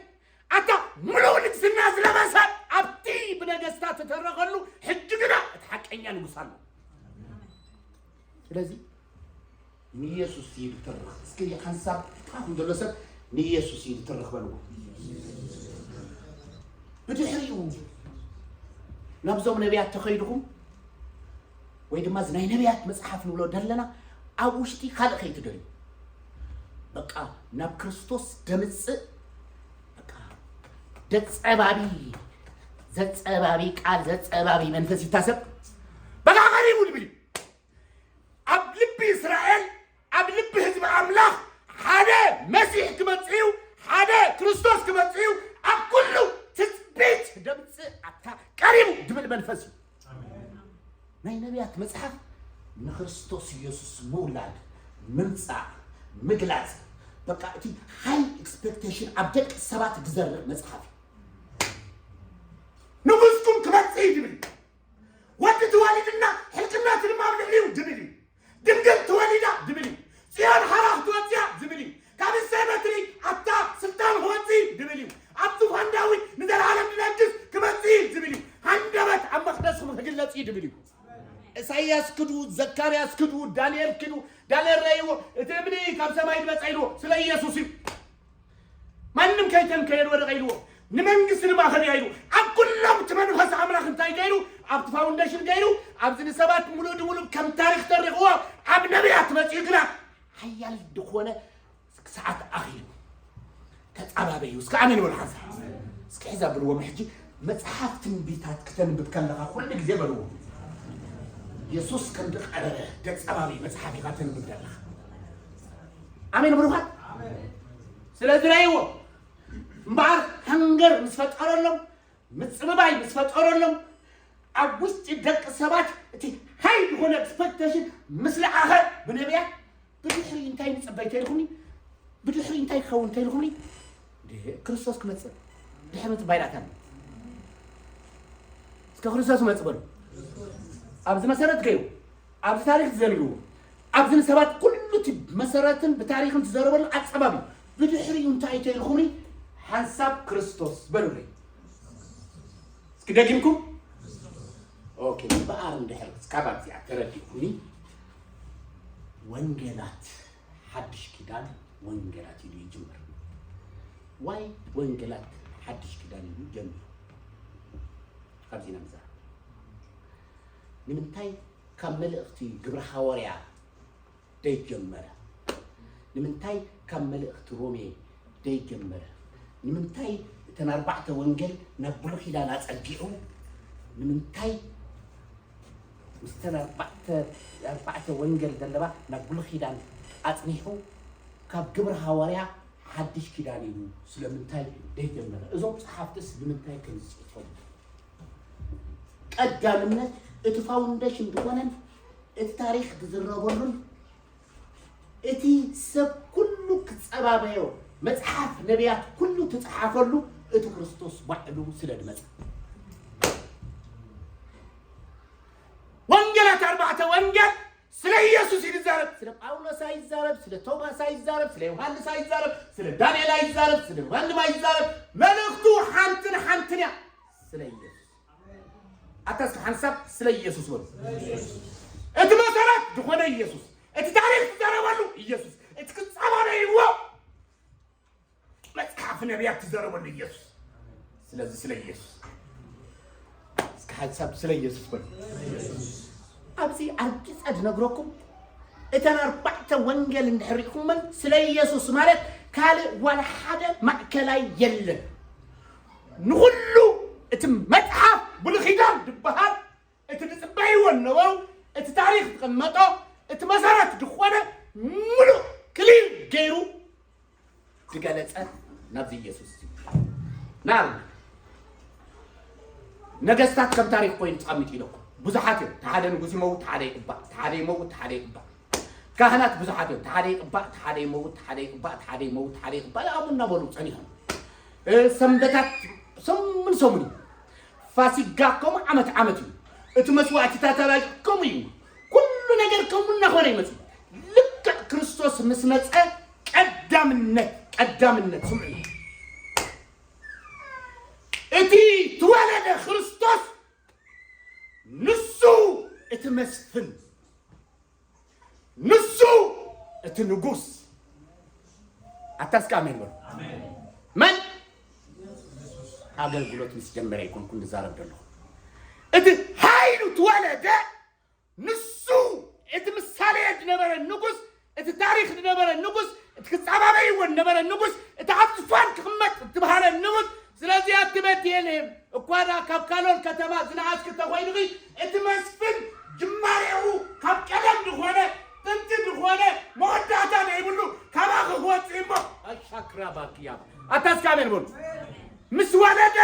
ኣታ ምሉእ ንግስና ዝለበሰ ኣብቲ ብነገስታት ዝተረኸሉ ሕጂ ግና እቲ ሓቀኛ ንጉስ ኣሎ። ስለዚ ንኢየሱስ እዩ ዝትርኽ። እስኪ ሓንሳብ ጥራኹም ዘሎ ሰብ ንኢየሱስ እዩ ዝትርኽ በልዎ። ብድሕሪኡ ናብዞም ነቢያት ተኸይድኹም ወይ ድማ እዚ ናይ ነቢያት መጽሓፍ ንብሎ ደለና ኣብ ውሽጢ ካልእ ከይትደልዩ በቃ ናብ ክርስቶስ ደምጽእ በቃ ደጸባቢ ዘጸባቢ ቃል ዘጸባቢ መንፈስ ይታሰብ በቃ ቀሪቡ ልብል እዩ። ኣብ ልቢ እስራኤል ኣብ ልቢ ህዝቢ ኣምላኽ ሓደ መሲሕ ክመጽእ እዩ፣ ሓደ ክርስቶስ ክመጽእ እዩ፣ ኣብ ኩሉ ትጽቢት ደምጽእ ኣታ ቀሪቡ ድብል መንፈስ እዩ። ናይ ነቢያት መጽሓፍ ንክርስቶስ ኢየሱስ ምውላድ፣ ምምጻእ፣ ምግላጽ፣ በቃ እቲ high expectation ኣብ ደቂ ሰባት ዝዘርእ መጽሓፍ እዩ። ንጉስኩም ክመጽእ እዩ ዝብል እዩ። ወዲ ተወሊድና ሕልቅና ትልማ ኣብ ልዕሊኡ ዝብል እዩ። ድንግል ተወሊዳ ዝብል እዩ። ጽዮን ሓራ ክትወጽያ ዝብል እዩ። ካብ እሰይ በትሪ ኣብታ ስልጣን ክወጽእ እዩ ዝብል እዩ። ኣብ ዙፋን ዳዊት ንዘለዓለም ዝነግስ ክመጽእ እዩ ዝብል እዩ። ሃንደበት ኣብ መቕደስኩም ክግለጽ እዩ ዝብል እዩ። ኢሳይያስ ክዱ፣ ዘካርያስ ክዱ፣ ዳንኤል ክዱ። ዳንኤል ረእይዎ፣ እቲ እምኒ ካብ ሰማይ ዝመጸ ኢልዎ፣ ስለ ኢየሱስ እዩ። ማንም ከይተንከየ ወደቐ ኢልዎ፣ ንመንግስቲ ድማ ከድያ ኢሉ። ኣብ ኩሎም እቲ መንፈስ ኣምላኽ እንታይ ገይሩ? ኣብቲ ፋውንዴሽን ገይሩ፣ ኣብዚ ንሰባት ምሉእ ድሙሉእ ከም ታሪኽ ተሪኽዎ፣ ኣብ ነቢያት መጺኡ ግና ሓያል ዝኾነ ሰዓት ኣኺሉ። ተጻባበዩ። እስከ ኣሜን በሉ ሓንሳብ። እስኪ ሕዚ ኣብልዎም ሕጂ መጽሓፍ ትንቢታት ክተንብብ ከለኻ ኩሉ ግዜ በልዎ። የሱስ ከም ዝቐረበ ተጻባቢ መጽሓፍ ኢኻ ተንብብ ዘለኻ። ኣሜን በሉኻ። ስለዚ ረእይዎ እምበኣር ሃንገር ምስ ፈጠረሎም፣ ምጽብባይ ምስ ፈጠረሎም፣ ኣብ ውሽጢ ደቂ ሰባት እቲ ሃይ ዝኾነ ኤክስፐክቴሽን ምስ ለዓኸ ብነቢያት ብድሕሪ እንታይ ንጽበይ ተልኹምኒ? ብድሕሪ እንታይ ክኸውን ተልኹምኒ? ድሕሪ ክርስቶስ ክመጽእ ድሕሪ ምጽባይ ዳእታኒ። እስከ ክርስቶስ ክመጽእ በሉ። ኣብዚ መሰረት ገይሩ፣ ኣብዚ ታሪኽ ዝዘንግዎ፣ ኣብዚ ንሰባት ኩሉ እቲ መሰረትን ብታሪኽን ዝዘረበሉ ኣጸባቢ። ብድሕሪኡ እንታይ ተልኹምኒ? ሓንሳብ ክርስቶስ በሉለይ። እስኪ ደጊምኩም? ኦኬ፣ እምበኣር እንድሕር እስካብ ኣብዚኣ ተረዲእኩምኒ፣ ወንጌላት ሓድሽ ኪዳን ወንጌላት ኢሉ ይጅምር። ዋይ ወንጌላት ሓድሽ ኪዳን ኢሉ ጀሚሩ? ካብዚ ኢና ንዛረብ። ንምንታይ ካብ መልእኽቲ ግብረ ሃዋርያ ደይጀመረ? ንምንታይ ካብ መልእኽቲ ሮሜ ደይጀመረ? ንምንታይ እተን ኣርባዕተ ወንጌል ናብ ብሉይ ኪዳን ኣጸጊዑ? ንምንታይ ምስተን ኣርባዕተ ኣርባዕተ ወንጌል ዘለባ ናብ ብሉይ ኪዳን ኣጽኒሑ ካብ ግብሪ ሃዋርያ ሓድሽ ኪዳን ኢሉ ስለምንታይ ደይጀመረ? እዞም ጸሓፍትስ ንምንታይ ከም ዝጽሕፎም? ቀዳምነት እቲ ፋውንዴሽን ዝኾነን እቲ ታሪኽ ዝዝረበሉን እቲ ሰብ ኩሉ ክጸባበዮ መጽሓፍ ነቢያት ኩሉ ትጽሓፈሉ እቲ ክርስቶስ ባዕሉ ስለ ዝመጸ። ወንጌላት ኣርባዕተ ወንጌል ስለ ኢየሱስ እዩ ዝዛረብ። ስለ ጳውሎስ ኣይዛረብ፣ ስለ ቶማስ ኣይዛረብ፣ ስለ ዮሃንስ ኣይዛረብ፣ ስለ ዳንኤል ኣይዛረብ፣ ስለ ማንም ኣይዛረብ። መልእኽቱ ሓንትን ሓንትን እያ፣ ስለ ኢየሱስ። ኣታ እስኪ ሓንሳብ ስለ ኢየሱስ በሉ። እቲ መሰረት ዝኾነ ኢየሱስ፣ እቲ ታሪኽ ዝዛረበሉ ኢየሱስ፣ እቲ ክጻባበይዎ መጽሓፍ ነቢያት ትዛረበሉ ኢየሱስ። ስለዚ ስለ ኢየሱስ እስከ ሓንሳብ ስለ ኢየሱስ በሉ። ኣብዚ ኣርጊጸ ዝነግረኩም እተን ኣርባዕተ ወንጌል እንድሕር ርኢኹመን ስለ ኢየሱስ ማለት ካልእ ዋላ ሓደ ማእከላይ የለን። ንኹሉ እቲ መጽሓፍ ብሉይ ኪዳን ዝበሃል እቲ ዝጽበይዎ ነበሩ፣ እቲ ታሪኽ ዝቐመጦ፣ እቲ መሰረት ዝኾነ ምሉእ ክሊር ገይሩ ዝገለጸ ናብዚ ኢየሱስ እዩ። ንኣብነት ነገስታት ከም ታሪኽ ኮይኑ ተቐሚጡ ኢለኩም። ብዙሓት እዮም። እቲ ሓደ ንጉስ ይመውት፣ እቲ ሓደ ይቕባእ፣ እቲ ሓደ ይመውት፣ እቲ ሓደ ይቕባእ። ካህናት ብዙሓት እዮም። እቲ ሓደ ይቕባእ፣ እቲ ሓደ ይመውት፣ እቲ ሓደ ይቕባእ፣ እቲ ሓደ ይመውት፣ እቲ ሓደ ይቕባእ። ኣብኡ እናበሉ ጸኒሖም። እ፣ ሰንበታት ሰሙን ሰሙን እዩ። ፋሲጋ ከምኡ ዓመት ዓመት እዩ። እቲ መስዋዕትታት ኣባጊዕ ከምኡ እዩ። ኩሉ ነገር ከምኡ እናኾነ ይመጽእ። ልክዕ ክርስቶስ ምስ መጸ ቀዳምነት፣ ቀዳምነት ስምዑ። እቲ ተወለደ ክርስቶስ ንሱ እቲ መስፍን፣ ንሱ እቲ ንጉስ። ኣታ እስከ ኣሜን በሉ። መን? ኣገልግሎት ምስ ጀመረ ኣይኮንኩን ዝዛረብ ዘለኹ። እቲ ሓይሉ ተወለደ፣ ንሱ እቲ ምሳሌ ዝነበረ ንጉስ፣ እቲ ታሪኽ ዝነበረ ንጉስ፣ እቲ ክጻባበይዎ ዝነበረ ንጉስ፣ እቲ ኣብ ዙፋን ክቕመጥ ዝተባህለ ንጉስ። ስለዚ ኣቲ ቤተልሔም፣ እኳ ደኣ ካብ ካልኦት ከተማ ዝነኣስኪ እንተኾይንኺ፣ እቲ መስፍን ጅማሬኡ ካብ ቀደም ዝኾነ፣ ጥንቲ ዝኾነ፣ መወዳእታ ዘይብሉ ካባኺ ክወጽእ እሞ፣ ኣሻክራ ባክያ። ኣታ እስከ ኣሜን በሉ። ምስ ወለደ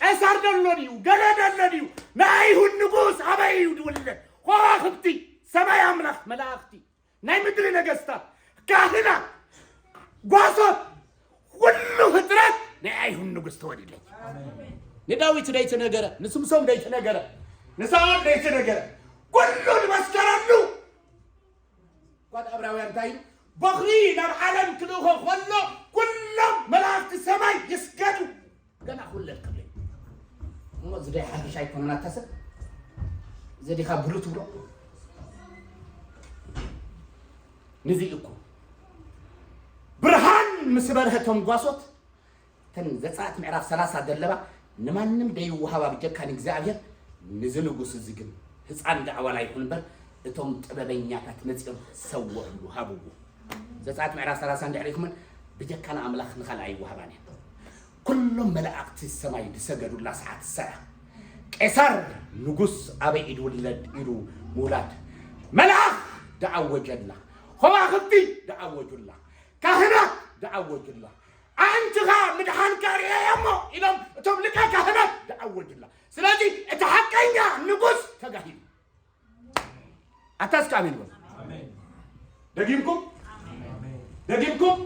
ቀሳር ደሎ ድዩ? ገለ ደሎ ድዩ? ናይ ኣይሁድ ንጉስ ኣበይ እዩ ዝውለድ? ከዋኽብቲ፣ ሰማይ ኣምላኽ፣ መላእኽቲ፣ ናይ ምድሪ ነገስታት፣ ካህናት፣ ጓሶት፣ ኩሉ ፍጥረት ናይ ኣይሁድ ንጉስ ተወሊደ። ንዳዊት ደይተነገረ፣ ንስምሶም ደይተነገረ፣ ንሳኦል ደይተነገረ፣ ኩሉ ዝመስከረሉ። ጓድ ኣብራውያን እንታይ ኢሉ? በኽሪ ናብ ዓለም ክልእኾ ከሎ ኩሎም መላእኽቲ ሰማይ ይስገዱ። ገና ክውለድ ከሎ እዩ። እሞ እዚ ዶ ሓድሽ ኣይኮነን ኣታ ሰብ? እዚ ዲኻ ብሉ ትብሎ? ንዚ እኮ ብርሃን ምስ በርሀ እቶም ጓሶት፣ እተን ዘጸኣት ምዕራፍ ሰላሳ ዘለባ ንማንም ደይወሃባ ብጀካ ንእግዚኣብሔር፣ ንዚ ንጉስ እዚ ግን ህፃን ደኣ ዋላ ይኹን እምበር እቶም ጥበበኛታት መጺኦም ሰውዕሉ፣ ሃብዎ። ዘጸኣት ምዕራፍ ሰላሳ እንድሕር ኢኹምን ብጀካ ንኣምላኽ ንኻልእ ኣይወሃባን እየን። ኩሎም መላእኽቲ ሰማይ ዝሰገዱላ ሰዓት እሳ እያ። ቄሳር ንጉስ ኣበይ ኢድ ውለድ ኢሉ ምውላድ መልኣኽ ደኣወጀላ፣ ኸዋኽብቲ ደኣወጁላ፣ ካህናት ደኣወጁላ፣ ኣዕንትኻ ምድሓንካ ርእየ እሞ ኢሎም እቶም ሊቀ ካህናት ደኣወጁላ። ስለዚ እቲ ሓቀኛ ንጉስ ተጋሂዱ። ኣታ እስከ ኣሜን በሉ። ደጊምኩም? ደጊምኩም?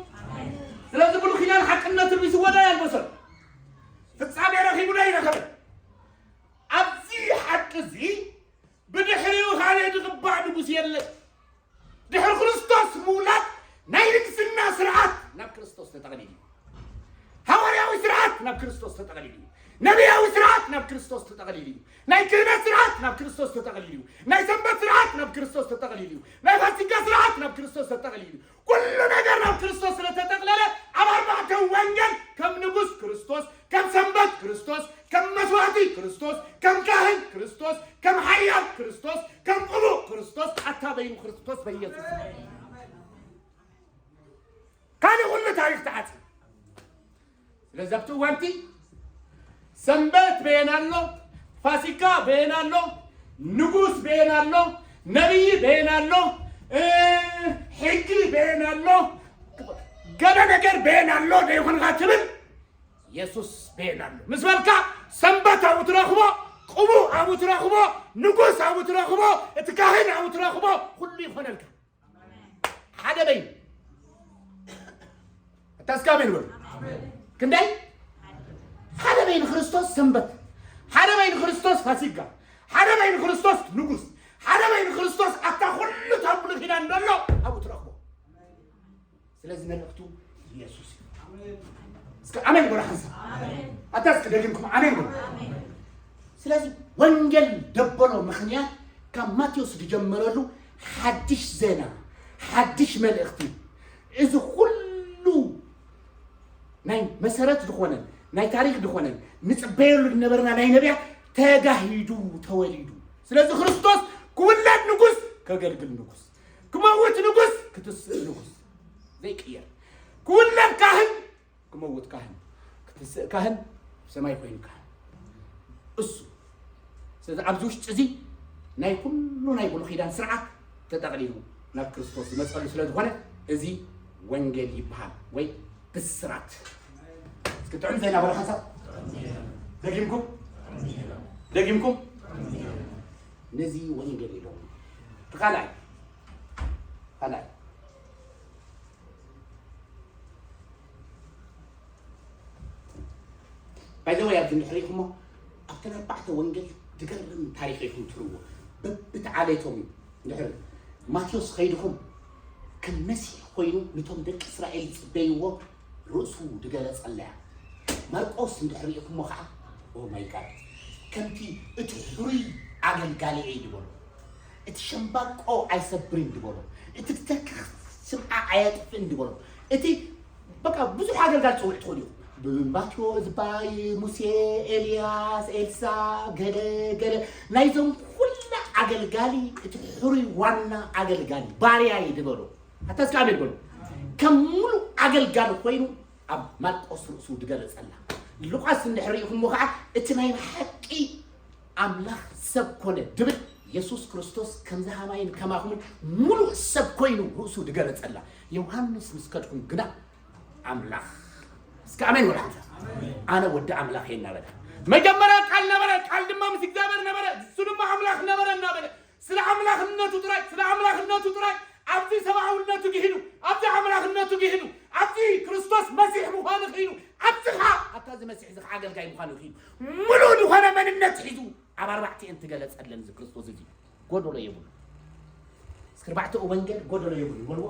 ስለዚ ብሉይ ኪዳን ሓቅነቱ ርኢስዎ ዶ ኣይኣልበሶን? ፍጻሜ ረኺቡ ዶ ኣይረኸበን? ኣብዚ ሓቂ እዚ ብድሕሪኡ ካልእ ዝቕባእ ንጉስ የለን። ድሕሪ ክርስቶስ ምውላድ ናይ ንግስና ስርዓት ናብ ክርስቶስ ተጠቕሊሉ እዩ። ሃዋርያዊ ስርዓት ናብ ክርስቶስ ተጠቕሊሉ እዩ። ነቢያዊ ስርዓት ናብ ክርስቶስ ተጠቕሊሉ እዩ። ናይ ክህነት ስርዓት ናብ ክርስቶስ ተጠቕሊሉ እዩ። ናይ ሰንበት ስርዓት ናብ ክርስቶስ ተጠቕሊሉ እዩ። ናይ ፋሲካ ስርዓት ናብ ክርስቶስ ተጠቕሊሉ እዩ። ኩሉ ነገር ናብ ክርስቶስ ስለተጠቕለለ ኣብ ኣርባዕተ ወንጌል ከም ንጉስ ክርስቶስ፣ ከም ሰንበት ክርስቶስ፣ ከም መስዋዕቲ ክርስቶስ፣ ከም ካህን ክርስቶስ፣ ከም ሓያል ክርስቶስ፣ ከም ቅቡእ ክርስቶስ፣ ኣታ በይኑ ክርስቶስ በኢየሱስ። ካልእ ኩሉ ታሪኽ ተዓጽዩ። ስለዚ ኣብቲ እዋንቲ ሰንበት በየን ኣሎ፣ ፋሲካ በየን ኣሎ፣ ንጉስ በየን ኣሎ፣ ነቢይ በየን ኣሎ፣ እ፣ ሕጊ በየን ኣሎ፣ ገለ ነገር በየን ኣሎ ደይኮንካ ትብል፣ የሱስ በየን ኣሎ ምስ በልካ፣ ሰንበት ኣብኡ ትረኽቦ፣ ቅቡእ ኣብኡ ትረኽቦ፣ ንጉስ ኣብኡ ትረኽቦ፣ እቲ ካህን ኣብኡ ትረኽቦ፣ ኩሉ ይኾነልካ። ሓደ በይኑ። ኣታ እስከ ኣሜን በሉ። ክንደይ? ሓደ በይኑ ክርስቶስ ሰንበት፣ ሓደ በይኑ ክርስቶስ ፋሲጋ፣ ሓደ በይኑ ክርስቶስ ንጉስ፣ ሓደ በይኑ ክርስቶስ ኣታ ኩሉ እታ ብሉይ ኪዳን ዘሎ ኣብኡ ትረኽቦ። ስለዚ መልእኽቱ የሱስ እዩ። እስከ ኣሜን በሉ ሓንሳብ። ኣታ እስከ ደጊምኩም ኣሜን በሉ። ስለዚ ወንጌል ደበሎ ምኽንያት ካብ ማቴዎስ ዝጀመረሉ ሓድሽ ዜና፣ ሓድሽ መልእኽቲ፣ እዚ ኩሉ ናይ መሰረት ዝኾነን ናይ ታሪኽ ዝኾነን ንጽበየሉ ዝነበርና ናይ ነቢያት ተጋሂዱ ተወሊዱ። ስለዚ ክርስቶስ ክውለድ ንጉስ፣ ከገልግል ንጉስ፣ ክመውት ንጉስ፣ ክትስእ ንጉስ፣ ዘይቅየር። ክውለድ ካህን፣ ክመውት ካህን፣ ክትስእ ካህን፣ ሰማይ ኮይኑ ካህን። እሱ። ስለዚ ኣብዚ ውሽጢ እዚ ናይ ኩሉ ናይ ብሉይ ኪዳን ስርዓት ተጠቕሊሉ ናብ ክርስቶስ ዝመጸሉ ስለ ዝኾነ እዚ ወንጌል ይበሃል ወይ ብስራት። እስኪ ጥዑም ዜና በሉ ሓንሳብ። ደጊምኩም? ደጊምኩም? ነዚ ወንጌል ኢሎም። እቲ ካልኣይ፣ ካልኣይ። ባይ ዘ ወይ ኣብዚ እንድሕር ኢኹሞ ኣብተን ኣርባዕተ ወንጌል ዝገርም ታሪኽ ኢኹም ትርእዎ። በብቲ ዓሌቶም እዩ። እንድሕር ማቴዎስ ኸይድኹም ከም መሲሕ ኮይኑ ነቶም ደቂ እስራኤል ዝጽበይዎ ርእሱ ዝገለጸላ እያ። ማርቆስ እንድሕር ርኢኹሞ ኸዓ ኦ ማይ ጋድ ከምቲ እቲ ሕሩይ ኣገልጋሊ እየ ዝበሎ፣ እቲ ሸምባቆ ኣይሰብርን ዝበሎ፣ እቲ ዝተክኽ ስምዓ ኣየጥፍእን ዝበሎ፣ እቲ በቃ ብዙሕ ኣገልጋሊ ትጽውዕ ትኽእሉ እዩ። ብማቴዎ ዝባይ ሙሴ፣ ኤልያስ፣ ኤልሳ፣ ገለ ገለ ናይዞም ኩላ ኣገልጋሊ እቲ ሕሩይ ዋና ኣገልጋሊ ባርያ እዩ ዝበሎ። ኣታ እስከ ኣሜን በሉ። ከም ሙሉእ ኣገልጋሊ ኮይኑ ኣብ ማርቆስ ርእሱ ዝገለጸላ። ሉቃስ እንድሕር ርኢኹሞ ኸዓ እቲ ናይ ብሓቂ ኣምላኽ ሰብ ኮነ ድብል የሱስ ክርስቶስ ከምዚ ሃማይን ከማኹምን ሙሉእ ሰብ ኮይኑ ርእሱ ዝገለጸላ። ዮሃንስ ምስ ከድኩም ግና ኣምላኽ። እስከ ኣሜን በሉ ሓንሳብ። ኣነ ወዲ ኣምላኽ እየ እናበለ። መጀመርያ ቃል ነበረ፣ ቃል ድማ ምስ እግዚኣብሔር ነበረ፣ እሱ ድማ ኣምላኽ ነበረ እናበለ ስለ ኣምላኽነቱ ጥራይ፣ ስለ ኣምላኽነቱ ጥራይ ኣብዚ ሰብኣውነቱ ግሂዱ፣ ኣብዚ ኣምላኽነቱ ግሂዱ፣ ኣብዚ ክርስቶስ መሲሕ ምዃኑ ክኢሉ፣ ኣብዚ ኸዓ ኣብታ እዚ መሲሕ እዚ ኸዓ ኣገልጋይ ምዃኑ ክኢሉ፣ ምሉእ ዝኾነ መንነት ሒዙ ኣብ ኣርባዕቲኤን ትገለጸለን እዚ ክርስቶስ እዚ ጎደሎ የብሉ። እስኪ ኣርባዕተ ወንጌል ጎደሎ የብሉ በልዎ።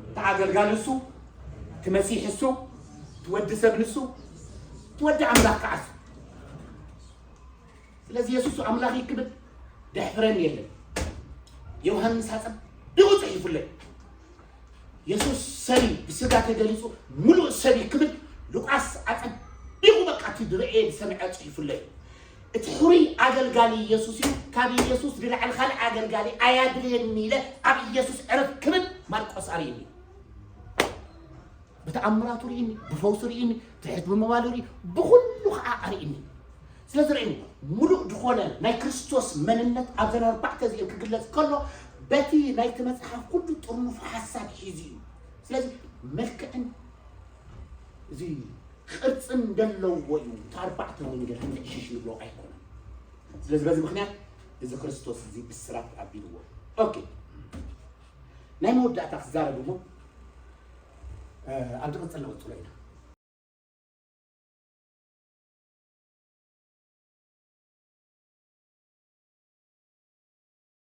እቲ ኣገልጋሊ እሱ፣ እቲ መሲሕ እሱ፣ እቲ ወዲ ሰብ ንሱ፣ እቲ ወዲ ኣምላኽ ከዓ እሱ። ስለዚ የሱስ ኣምላኽ እዩ ክብል ደሕፍረኒ የለን። ዮሃንስ ኣጸቢቑ ጽሒፉለይ። የሱስ ሰብ እዩ፣ ብስጋ ተገሊጹ ምሉእ ሰብ እዩ ክብል ሉቃስ ኣጸቢቑ በቃ እቲ ዝረኤ ዝሰምዐ ጽሒፉለይ። እቲ ሕሩይ ኣገልጋሊ የሱስ እዩ፣ ካብ የሱስ ዝለዓል ካልእ ኣገልጋሊ ኣያድልየኒ ኢለ ኣብ ኢየሱስ ዕረፍ ክብል ማርቆስ ኣርእየኒ። ብተኣምራቱ ርእኒ፣ ብፈውሱ ርእኒ፣ ትሕት ብምባሉ ርኢ፣ ብኹሉ ከዓ ኣርእኒ። ስለዚ ርእዩ ምሉእ ዝኾነ ናይ ክርስቶስ መንነት ኣብዘን ኣርባዕተ እዚአን ክግለጽ ከሎ በቲ ናይቲ መጽሓፍ ኩሉ ጥርኑፍ ሓሳብ ሒዙ እዩ። ስለዚ መልክዕን እዚ ቅርጽን ዘለዎ እዩ። እቲ ኣርባዕተ ወንጌል ክንድዕሽሽ ንብሎ ኣይኮነን። ስለዚ በዚ ምክንያት እዚ ክርስቶስ እዚ ብስራት ኣቢልዎ። ኦኬ፣ ናይ መወዳእታ ክዛረብ እሞ ኣብ ዝቕጽል ንቕጽሎ ኢና።